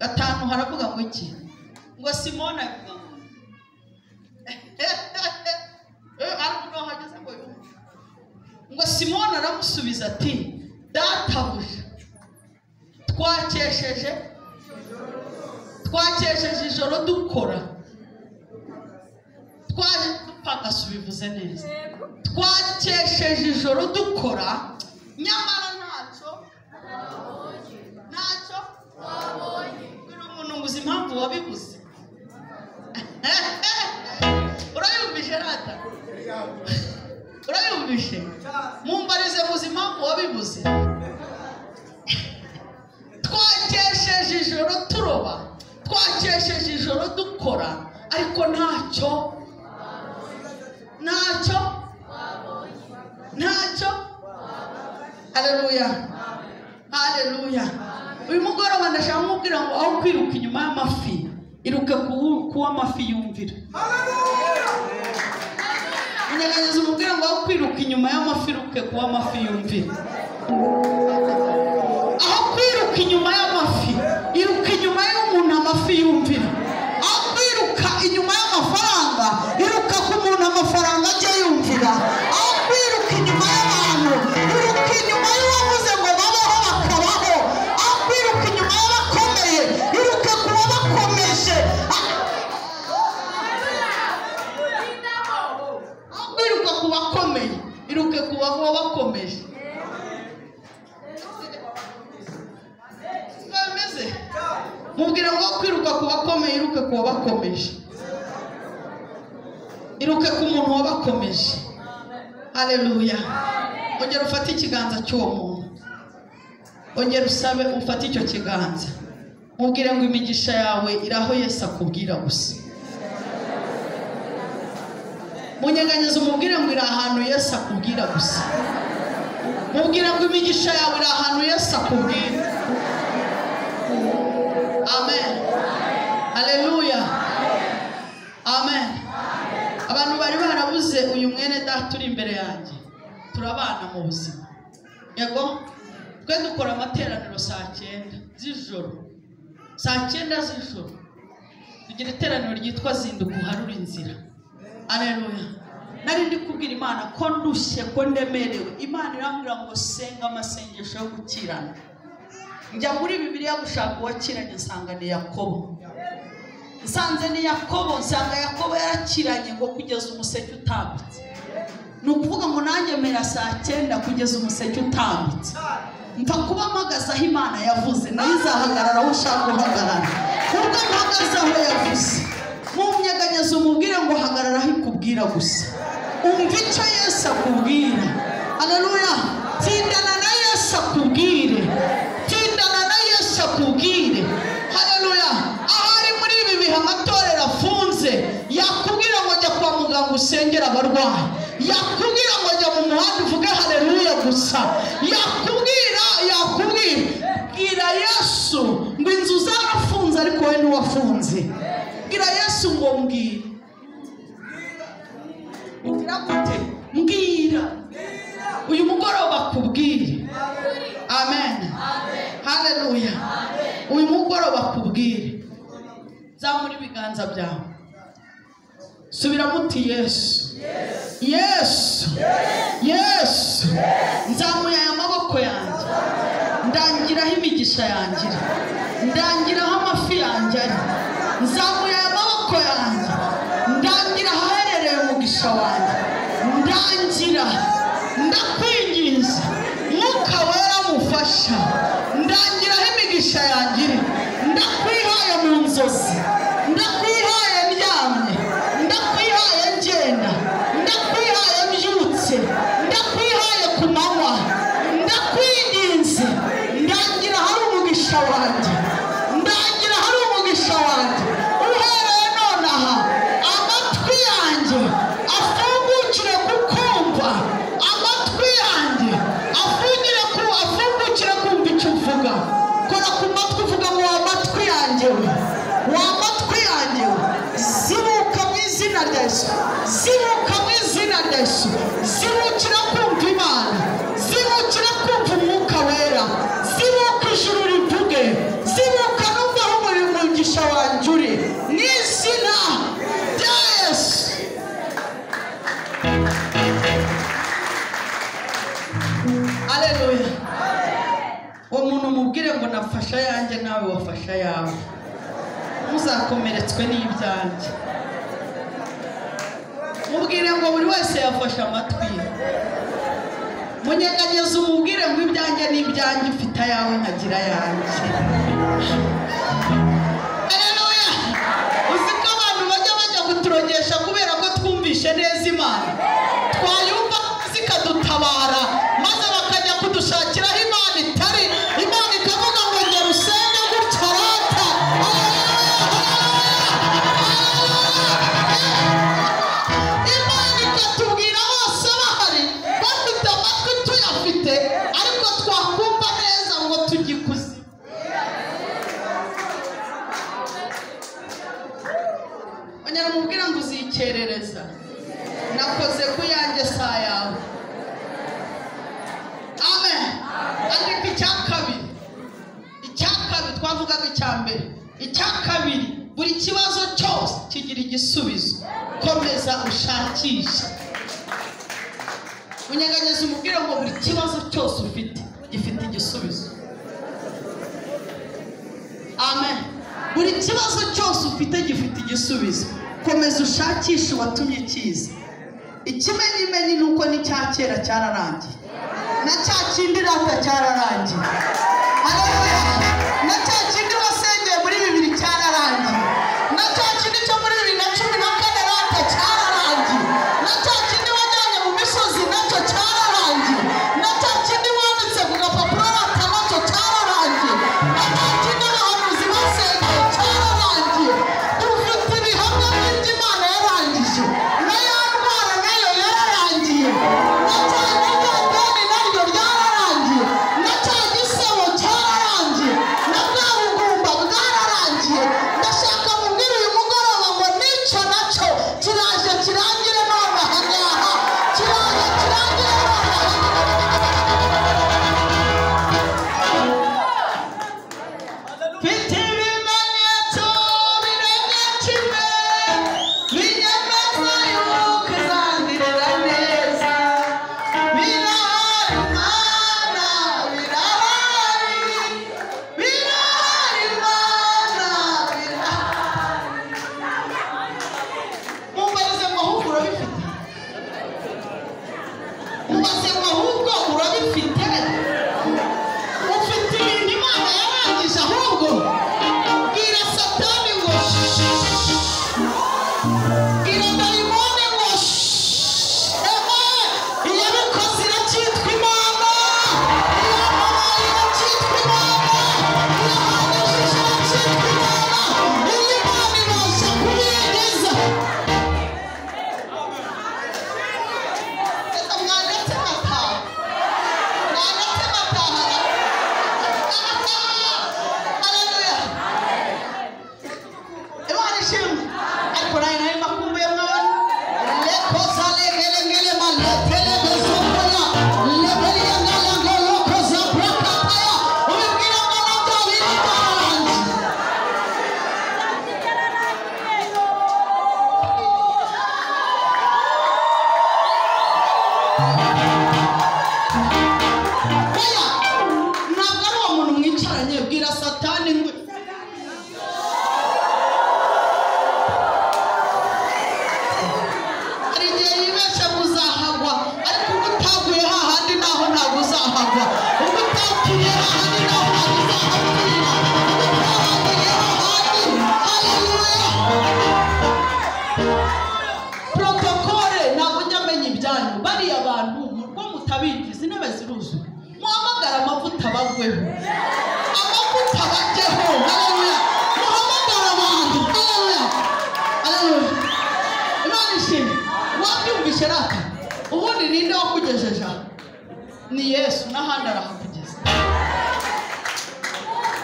5 haravuga ngo iki? Ngo Simoni avuga ngo ariko hageze ngo yumve. Ngo Simoni aramusubiza ati databuja, twakesheje ijoro dukora, twapagasubivuze neza, twakesheje ijoro dukora, nyamara ntacyo twabonye. Umuntu ngo uzi impamvu wabibuze? Urayumvishe rata? Urayumvishe? Mumbarize muzi impamvu wabibuze. Twakesheje ijoro turoba, twakesheje ijoro dukora, ariko ntacyo ntacyo. Haleluya. Haleluya. Uyu mugoroba ndashaka kumubwira ngo aho kwiruka inyuma y'amafi, iruka kuwa amafi yumvira. Munyeganyeza umubwire ngo aho kwiruka inyuma y'amafi iruke kuba amafi yumvira. Aho kwiruka inyuma y'amafi iruka inyuma y'umuntu amafi yumvira. Aho kwiruka inyuma y'amafaranga iruka ku muntu amafaranga ajya yumvira. Aho kwiruka inyuma y'abantu iruka inyuma y'uwavuze ngo babeho bakabaho. Aho kwiruka inyuma y'abakomeye iruka ku babakomeje. Aho kwiruka ku bakomeye iruke ku babakomeje. Mubwira ngo kwiruka ku bakomeye iruke ku babakomeje. Iruke ku muntu wabakomeje. Haleluya. Ongera ufate ikiganza cy'uwo muntu. Ongera usabe ufate icyo kiganza. Mubwire ngo imigisha yawe iraho Yesu akubwira gusa. Munyeganyeze umubwire ngo iri ahantu Yesu akubwira gusa. Mubwire ngo imigisha yawe iri ahantu Yesu akubwira. Amen. Haleluya. Amen. Abantu bari barabuze uyu mwene data uri imbere yanjye. Turabana mu buzima. Yego, twe dukora amateraniro saa 9 z'ijoro. Saa 9 z'ijoro. Tugira iteraniro ryitwa zinduka uharura inzira. Haleluya. Nari ndi kubwira Imana ko ndushye ko ndemerewe. Imana irambwira ngo senga amasengesho yo gukirana. Njya muri Bibiliya gushaka uwakiranye nsanga ni Yakobo. Nsanze ni Yakobo, nsanga Yakobo yarakiranye ngo kugeza umuseke utambitse. Ni ukuvuga ngo nanjye mera saa 9 kugeza umuseke utambitse. Mpa kuba mpagaze aho Imana yavuze, nayo izahagarara aho ushaka guhagarara. Kuko mpagaze aho yavuze. Munyeganyeze umubwire ngo hagarara aho ikubwira gusa. Umva icyo Yesu akubwira. Haleluya. Tindana na Yesu akubwire. Tindana na Yesu akubwire. Haleluya. Ahari muri ibi bihe amatorero afunze, yakubwira ngo jya kwa muganga usengera abarwayi. Yakubwira ngo jya mu muhanda uvuge haleluya gusa. Yakubwira, yakubwira. Bwira Yesu ngo inzu zarafunze ariko we ntiwafunze. Bwira Yesu ngo mbwira. Ugira gute? Mbwira. Uyu mugoroba akubwire. Amen. Haleluya. Uyu mugoroba akubwire. Zamura ibiganza byawe. Subiramo uti Yesu. Yesu. Yesu. Nzamuye aya maboko yanjye. Ndangiraho imigisha yanjye. Ndangiraho amafi yanjye ari. Nzamuye aya maboko yanjye. Ndangira ahaherereye umugisha wanjye. Ndangira. Ndakwinginze. Mwuka wera mufasha. Ndangiraho imigisha yanjye iri. Ndakwihaye mu nzozi. Ndakwihaye ndyamye. Ndakwihaye ngenda. Ndakwihaye mbyutse. Ndakwihaye ku manywa. Ndakwinginze. Ndangira hari umugisha wanjye. Ndangira hari umugisha wanjye. Uhereye nonaha amatwi yanjye afungukire kukumva. Amatwi yanjye afungukire kumva icyo uvuga. Kora ku matwi uvuga ngo wa matwi yanjye we. Wa matwi yanjye we. Zibuka mu izina rya Yesu. Zibuka mu izina rya Yesu. Zibukira kumva Imana. Zibukira kumva Umwuka Wera. Zibuka ijuru rivuge. Zibuka numva aho umugisha wanjye uri. Mu izina rya Yesu. Haleluya. Uwo muntu umubwire ngo nafasha yanjye nawe wafasha yawe. Muzakomeretswe n'ibyanjye. Mubwire ngo buri wese yafashe amatwi ye. Munyeganyeze umubwire ngo ibyanjye n'ibyanjye ufite ayawe nkagira ayanjye. Haleluya. Uzi ko abantu bajya bajya kuturogesha kubera ko twumvishe neza Imana. Twayumva zikadutabara maze bakajya kudushakiraho Imana itari. Imana ikavuga ngo ngera usenge gutya rata. Imana ikatubwira bose bahari bafite amatwi tuyafite ariko twakumva neza ngo tugikuze. Ongera umubwire ngo uzikerereza. Nakoze ku yanjye. Navugaga icya mbere. Icya kabiri, buri kibazo cyose kigira igisubizo. Komeza ushakishe. Unyeganyeze umubwire ngo buri kibazo cyose ufite gifite igisubizo. Amen. Buri kibazo cyose ufite gifite igisubizo. Komeza ushakishe uwatumye kiza. Ikimenyimenyi ni uko n'icya kera cyararangiye, na cya kindi rata cyararangiye. Haleluya. Na cya kindi wasengeye muri 20 cyararangiye, na cya kindi cyo muri 2014 rata cyararangiye, na cya kindi wajyanye mu misozi nacyo cyararangiye, na cya kindi wanditse ku gapapuro rata nacyo cyararangiye, na cya kindi abahanuzi basengeye cyararangiye. Dufite ibihamya by'Imana yarangije, na ya ndwara nayo yararangiye, na cya deni naryo ryararangiye, na cya gisebo cyararangiye, na bwa bugumba bwararangiye. Ndashaka mubwire uyu mugoroba ngo n'icyo nacyo kiraje kirangire none aha ngaha, kiraje kirangire none aha ngaha. Mfite ibimenyetso birenga kimwe binyemeza yuko izangirira neza. Birahari Mana, birahari, birahari Mana, birahari. Mumbarize ngo ahubwo urabifite, mubaze ngo ahubwo urabifite. Ufite ibintu Imana yarangije, ahubwo bwira Satani ngo bwira dayimoni ngo ehe, iyabikoze iracyitwa Imana, iyababaye iracyitwa Imana, iyahagije iracyitwa Imana, iyi Imana ibasha kubigeza. Reka mwanditse mataha, mwanditse matahara. Haleluya. Imana ishimwe. Ariko nayo nari makumbuye mwana. Lekosa legelengele maletele bezokoya. Lebelia ngalango lokoza brakataya. Ubibwira ngo nabyo biri byararangiye. Oya, ntabwo ari uwo muntu mwicaranye, bwira Satani ngo hari igihe yibeshya ngo uzahagwa, ariko ubwo utaguye hahandi naho ntabwo uzahagwa, ubwo utapfuye hahandi naho ntabwo uzahapfira, ubwo utarangiriye hahandi. Haleluya. Protokole ntabwo njya amenya ibyanyu. Bariya bantu murwo mutabigize, intebe ziruzuye, muhamagare amavuta bagweho, amavuta bajyeho. Haleluya. Muhamagare abantu. Haleluya. Haleluya. Imana ishimwe. Wabyumvishe rata? Ubundi ninde wakugejeje aha? Ni Yesu, n'ahandi arahakugeza.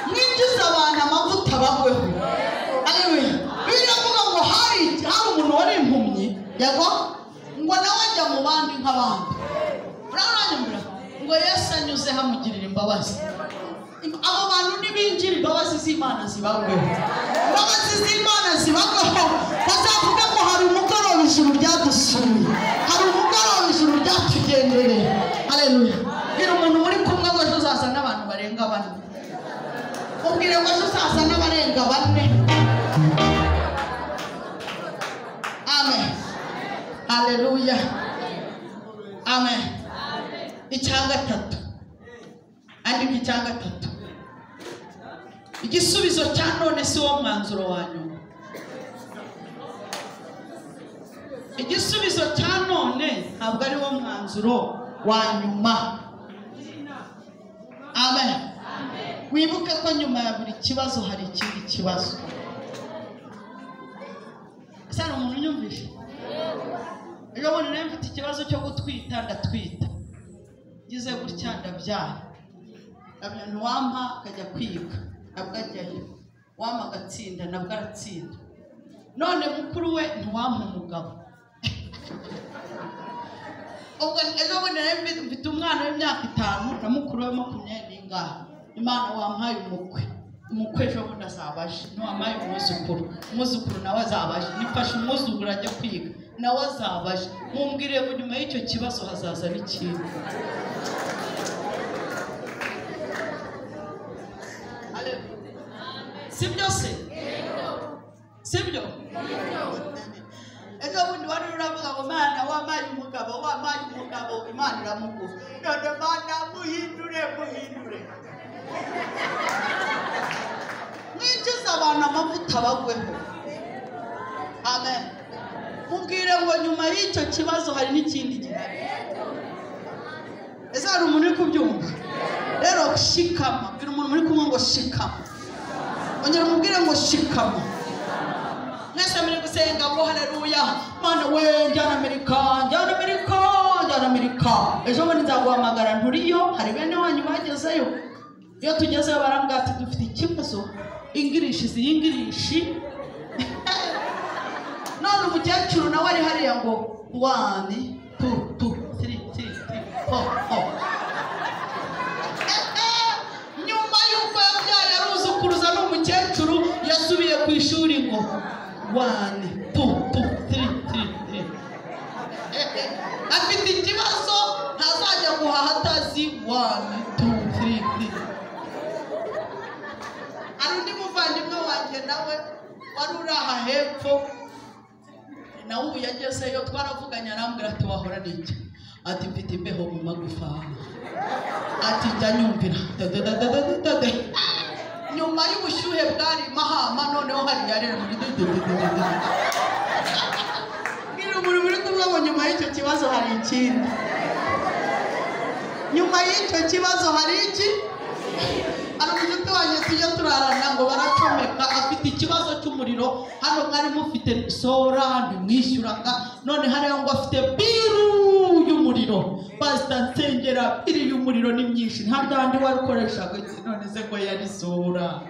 Mwinjiza abantu amavuta bagweho. Haleluya. Biravuga ngo hari umuntu wari impumyi, yego, ngo nawe ajya mu bandi nk'abandi. Uraranyumvira ngo Yesu anyuze hamugirira imbabazi. Abo bantu nibinjira imbabazi z'Imana zibagweho, imbabazi z'Imana zibagweho, bazavuga ngo hari umugoroba ijuru ryadusuye, hari umugoroba ijuru ryatugendereye. Haleluya. Bwira umuntu muri kumwe ngo ejo uzazana abantu barenga bane, ubwire ngo ejo uzazana abarenga bane. Amen. Haleluya. Amen. Icya gatatu, andika icya gatatu. Igisubizo cya none si wo mwanzuro wa nyuma. Igisubizo cya none ntabwo ari wo mwanzuro wa nyuma. Amen. Wibuke ko nyuma ya buri kibazo hari ikindi kibazo. Ese hari umuntu unyumvishe? Ejo bundi nari mfite ikibazo cyo gutwita, ndatwita, ngize gutya ndabyara. Ntiwampa akajya kwiga nabwo ajyayo, wampa agatsinda nabwo aratsinda. None mukuru we ntiwampa umugabo. Ubwo ejo bundi nari mfite umwana w'imyaka 5 na mukuru we 20 n'ingahe. Imana wampaye umukwe. Umukwe ejo bundi azabaje, niwamaye umwuzukuru, umwuzukuru nawe azabaje, nifashe umwuzukuru ajya kwiga nawe azabaje. Mumbwire ngo nyuma y'icyo kibazo hazaza n'ikindi. Sibyo se? Sibyo? Ejo bundi wari uravuga ngo Mana wampaye umugabo, wampaye umugabo, Imana iramuguha. None Mana muhindure, muhindure. Mwinjiza abantu amavuta bagweho. Amen. Mubwire ngo nyuma y'icyo kibazo hari n'ikindi gihari. Ese hari umuntu uri kubyumva? Rero shikama, bwira umuntu muri kumwe ngo shikama. Ongera umubwire ngo shikama. Mwese muri gusenga ngo haleluya, Mana we njyana Amerika, njyana Amerika, njyana Amerika. Ejo bundi nzaguhamagara nturiyo, hari bene wanyu bagezeyo. Iyo tugezeyo barambwira ati dufite ikibazo, English si English. None umukecuru nawe ari hariya ngo 1 2 2 3 3 3 4 4. Nyuma y'uko yabyaye aruzukuruza n'umukecuru yasubiye ku ishuri ngo 1 2 2 3 3 3. Afite ikibazo ntazajya guhaha atazi 1 2 3 3. Hari undi muvandimwe wanjye nawe wari uri aha hepfo, nawe ubu yagezeyo, twaravuganye arambwira ati wahora n'iki? Ati mfite imbeho mu magufa. Ati njya nyumvira dadadadadadade. Nyuma y'ubushyuhe bwari mahama, noneho hari yarera muri dadadadadada. Bwira umuntu muri kumwe ngo nyuma y'icyo kibazo hari ikindi. Nyuma y'icyo kibazo hari iki? Hari umushuti wanjye tujya turarana ngo baracomeka, afite ikibazo cy'umuriro. Hano mwari mufite sora ntimwishyuraga, none hariya ngo afite biru y'umuriro. Pasita nsengera biri y'umuriro ni myinshi, nta byandi warukoreshaga, none se ngo yari sora.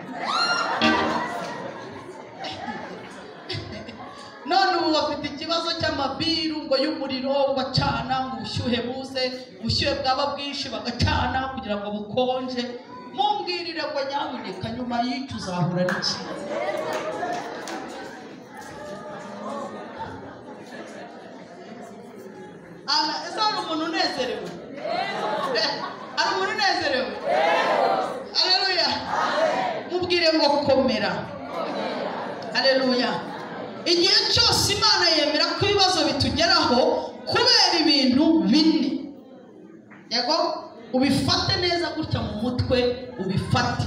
None ubu bafite ikibazo cy'amabiru ngo y'umuriro, bacana ngo ubushyuhe buze, ubushyuhe bwaba bwinshi bagacana kugira ngo bukonje. Mumbwirire ngo nyamuneka nyuma y'icyo uzahura n'iki? Ese hari umuntu unezerewe? Hari umuntu unezerewe? Haleluya. Mubwire ngo komera. Haleluya. Igihe cyose Imana yemera ko ibibazo bitugeraho kubera ibintu bine. Yego, ubifate neza gutya mu mutwe, ubifate.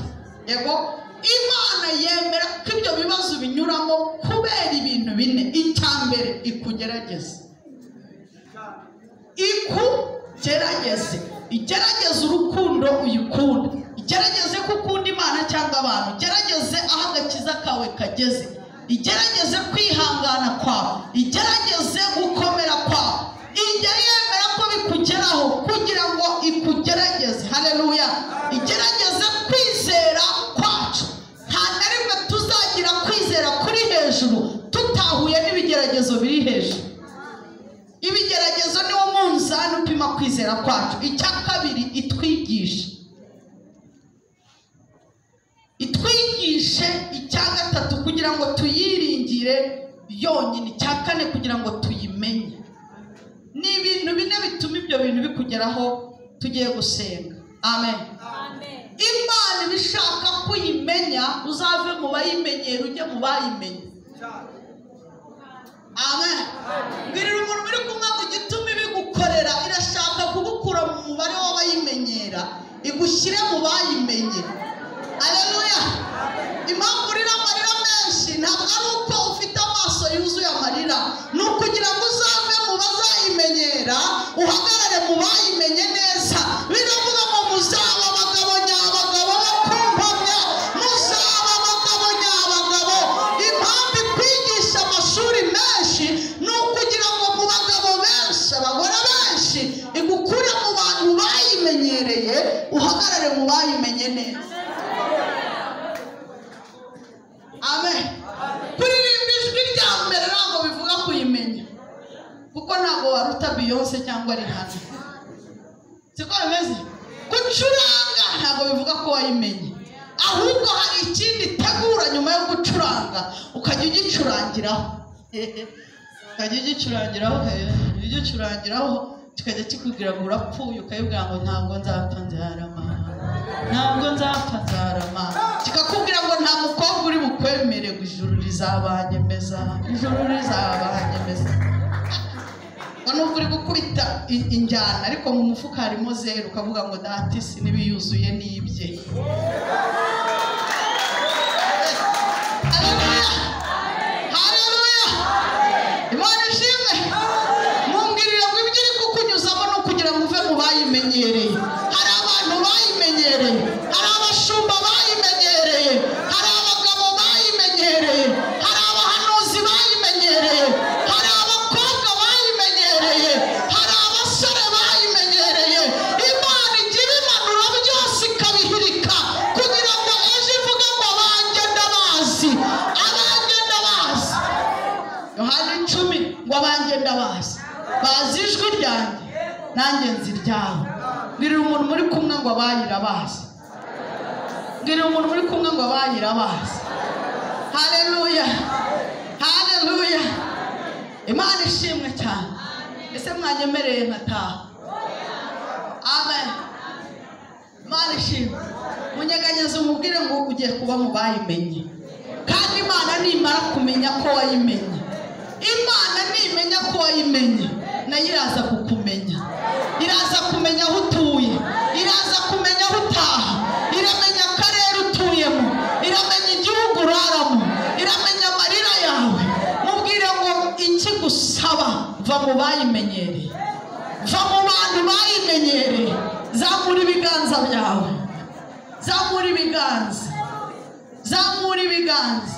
Yego, Imana yemera ko ibyo bibazo binyuramo kubera ibintu bine. Icya mbere, ikugerageze. Ikugerageze. Igerageze urukundo uyikunda. Igerageze ko ukunda Imana cyangwa abantu. Igerageze aho agakiza kawe kageze. Igerageze kwihangana kwawe. Igerageze gukomera kwawe. Ijya yemera ko bikugeraho kugira ngo ikugerageze. Haleluya. Igerageze kwizera kwacu. Nta na rimwe tuzagira kwizera kuri hejuru tutahuye n'ibigeragezo biri hejuru. Ibigeragezo niwo munzani upima kwizera kwacu. Icya kabiri, itwigishe. Itwigishe. Icya gatatu, kugira ngo tuyiringire yonyine. Icya kane, kugira ngo tuyimenye. Ni ibintu bine bituma ibyo bintu bikugeraho. Tugiye gusenga. Amen. Imana ibishaka kuyimenya, uzave mu bayimenyera ujye mu bayimenye. Amen. Mbwirira umuntu muri kumwe ngo igituma ibigukorera, irashaka kugukura mu mubare w'abayimenyera igushyire mu bayimenye. Haleluya. Impamvu urira amarira menshi ntabwo ari uko ufite amaso yuzuye amarira, ni ukugira ngo uzave mu bazayimenyera uhagarare mu bayimenye neza. Biravuga ngo muzaba abagabo nyabagabo bo kumpamya, muzaba abagabo nyabagabo. Impamvu ikwigisha amashuri menshi ni ukugira ngo mu bagabo benshi, abagore benshi, igukure mu bantu bayimenyereye uhagarare mu bayimenye neza. Amen. Kuririmba ijwi rya mbere ntabwo bivuga kuyimenya, kuko ntabwo waruta Beyonce cyangwa Rihanna. Siko bimeze? Gucuranga ntabwo bivuga ko wayimenye, Ahubwo hari ikindi tegura nyuma yo gucuranga, ukajya ugicurangiraho, ukajya ugicurangiraho, ugicurangiraho, kikajya kikubwira ngo urapfuye, ukayibwira ngo ntabwo nzapfa nzarama, ntabwo nzapfa nzarama. Kikakubwira ngo nta mukobwa uri bukwemere, ngo ijuru rizabanyemeza, ijuru rizabanyemeza. Nubwo uri gukubita injyana ariko mu mufuka harimo zeru, ukavuga ngo data isi n'ibiyuzuye n'ibye. Haleluya, haleluya, Imana ishimwe. Mumbwirire ngo ibyo iri kukunyuzamo ni ukugira ngo uve mu bayimenyereye. Hari abantu bayimenyereye, hari abashumba bayimenyereye, hari abagabo bayimenyereye, hari abahanuzi bayimenyereye, hari abakobwa bayimenyereye, hari abasore bayimenyereye. Imana ijya ibimanura byose ikabihirika kugira ngo ejo ivuge ngo abanjye ndabazi, abanjye ndabazi. Yohana 10 ngo abanjye ndabazi, bazi ijwi ryanjye nanjye nzi iryabo. Mbwirira umuntu muri kumwe ngo abayirabazi, mbwirira umuntu muri kumwe ngo abayirabazi. Haleluya, haleluya, Imana ishimwe cyane. Ese mwanyemereye nkataha? Amen. Imana ishimwe. Munyeganyeze umubwire ngo ugiye kuba mu bayimenye. Kandi Imana nimara kumenya ko wayimenye, Imana nimenya ko wayimenye, nayo iraza kukumenya, iraza kumenya aho utuye, iraza kumenya aho utaha, iramenya akarere utuyemo, iramenya igihugu uraramo, iramenya amarira yawe. Mubwire ngo ikigusaba, va mu bayimenyereye, va mu bantu bayimenyereye. Zamura ibiganza byawe, zamura ibiganza, zamura ibiganza.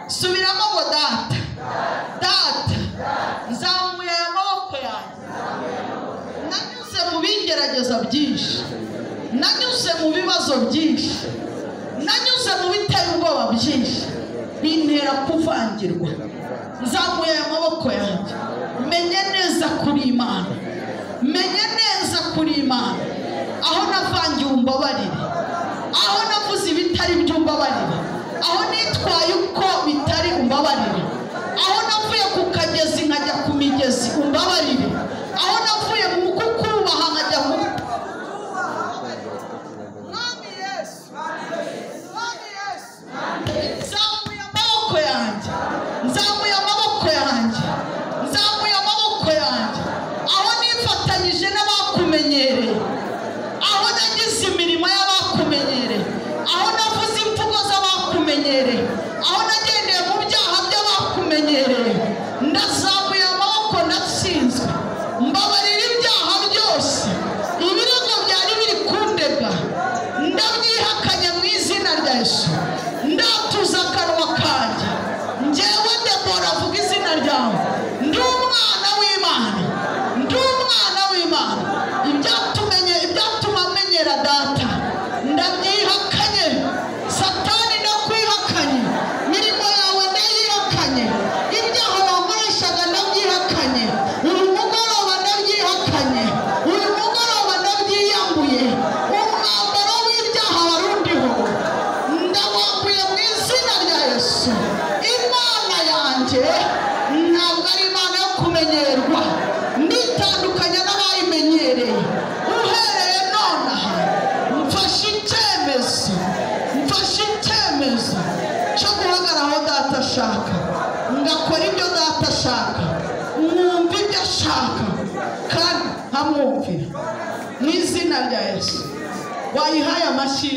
Subiramo ngo data, data, nzamuye aya maboko yanjye. Nanyuze mu bingerageza byinshi, nanyuze mu bibazo byinshi, nanyuze mu biteye ubwoba byinshi, bintera kuvangirwa. Nzamuye aya maboko yanjye, menye neza kuri Imana, menye neza kuri Imana. Aho navangiwe umbabarire, aho navuze ibitari by'umbabarire, aho nitwaye uko bitari umbabarire, aho navuye ku kagezi nkajya ku migezi umbabarire, aho navuye mu kukubaha nkajya mu Mwami Yesu, Mwami Yesu. Nzamuye amaboko yanjye, nzamuye amaboko yanjye, nzamuye amaboko yanjye. Aho nifatanyije n'abakumenyereye, aho nagize imirimo y'abakumenyereye, aho navuze imvugo z'abakumenyereye, aho nagendeye mu byaha by'abakumenyereye, ndazamuye amaboko, ndatsinzwe. Mbabarira ibyaha byose, ibirego byari biri kundega ndabyihakanye mu izina rya Yesu. Ndatuza akanwa kanjye, njyewe Debora avuga izina ryawe, ndi umwana w'Imana, ndi umwana w'Imana. Ibyatumenye, ibyatuma menyera data ndabyihakanye. Satani ndakwihakanye, mirimo yawe ndayihakanye, ibyaha wankoreshaga ndabyihakanye, uyu mugoroba ndabyihakanye, uyu mugoroba ndabyiyambuye. Umwambaro w'ibyaha warundiho ndawambuye mu izina rya Yesu. Imana yanjye ntabwo ari Imana yo kumenyerwa, nditandukanya n'abayimenyereye. Uhereye nonaha mfashe icyemezo, mfashe icyemezo cyo guhagarara aho data ashaka, ngakora ibyo data ashaka, mwumva ibyo ashaka kandi nkamwumvira mu izina rya Yesu. Wayihaye amashyi.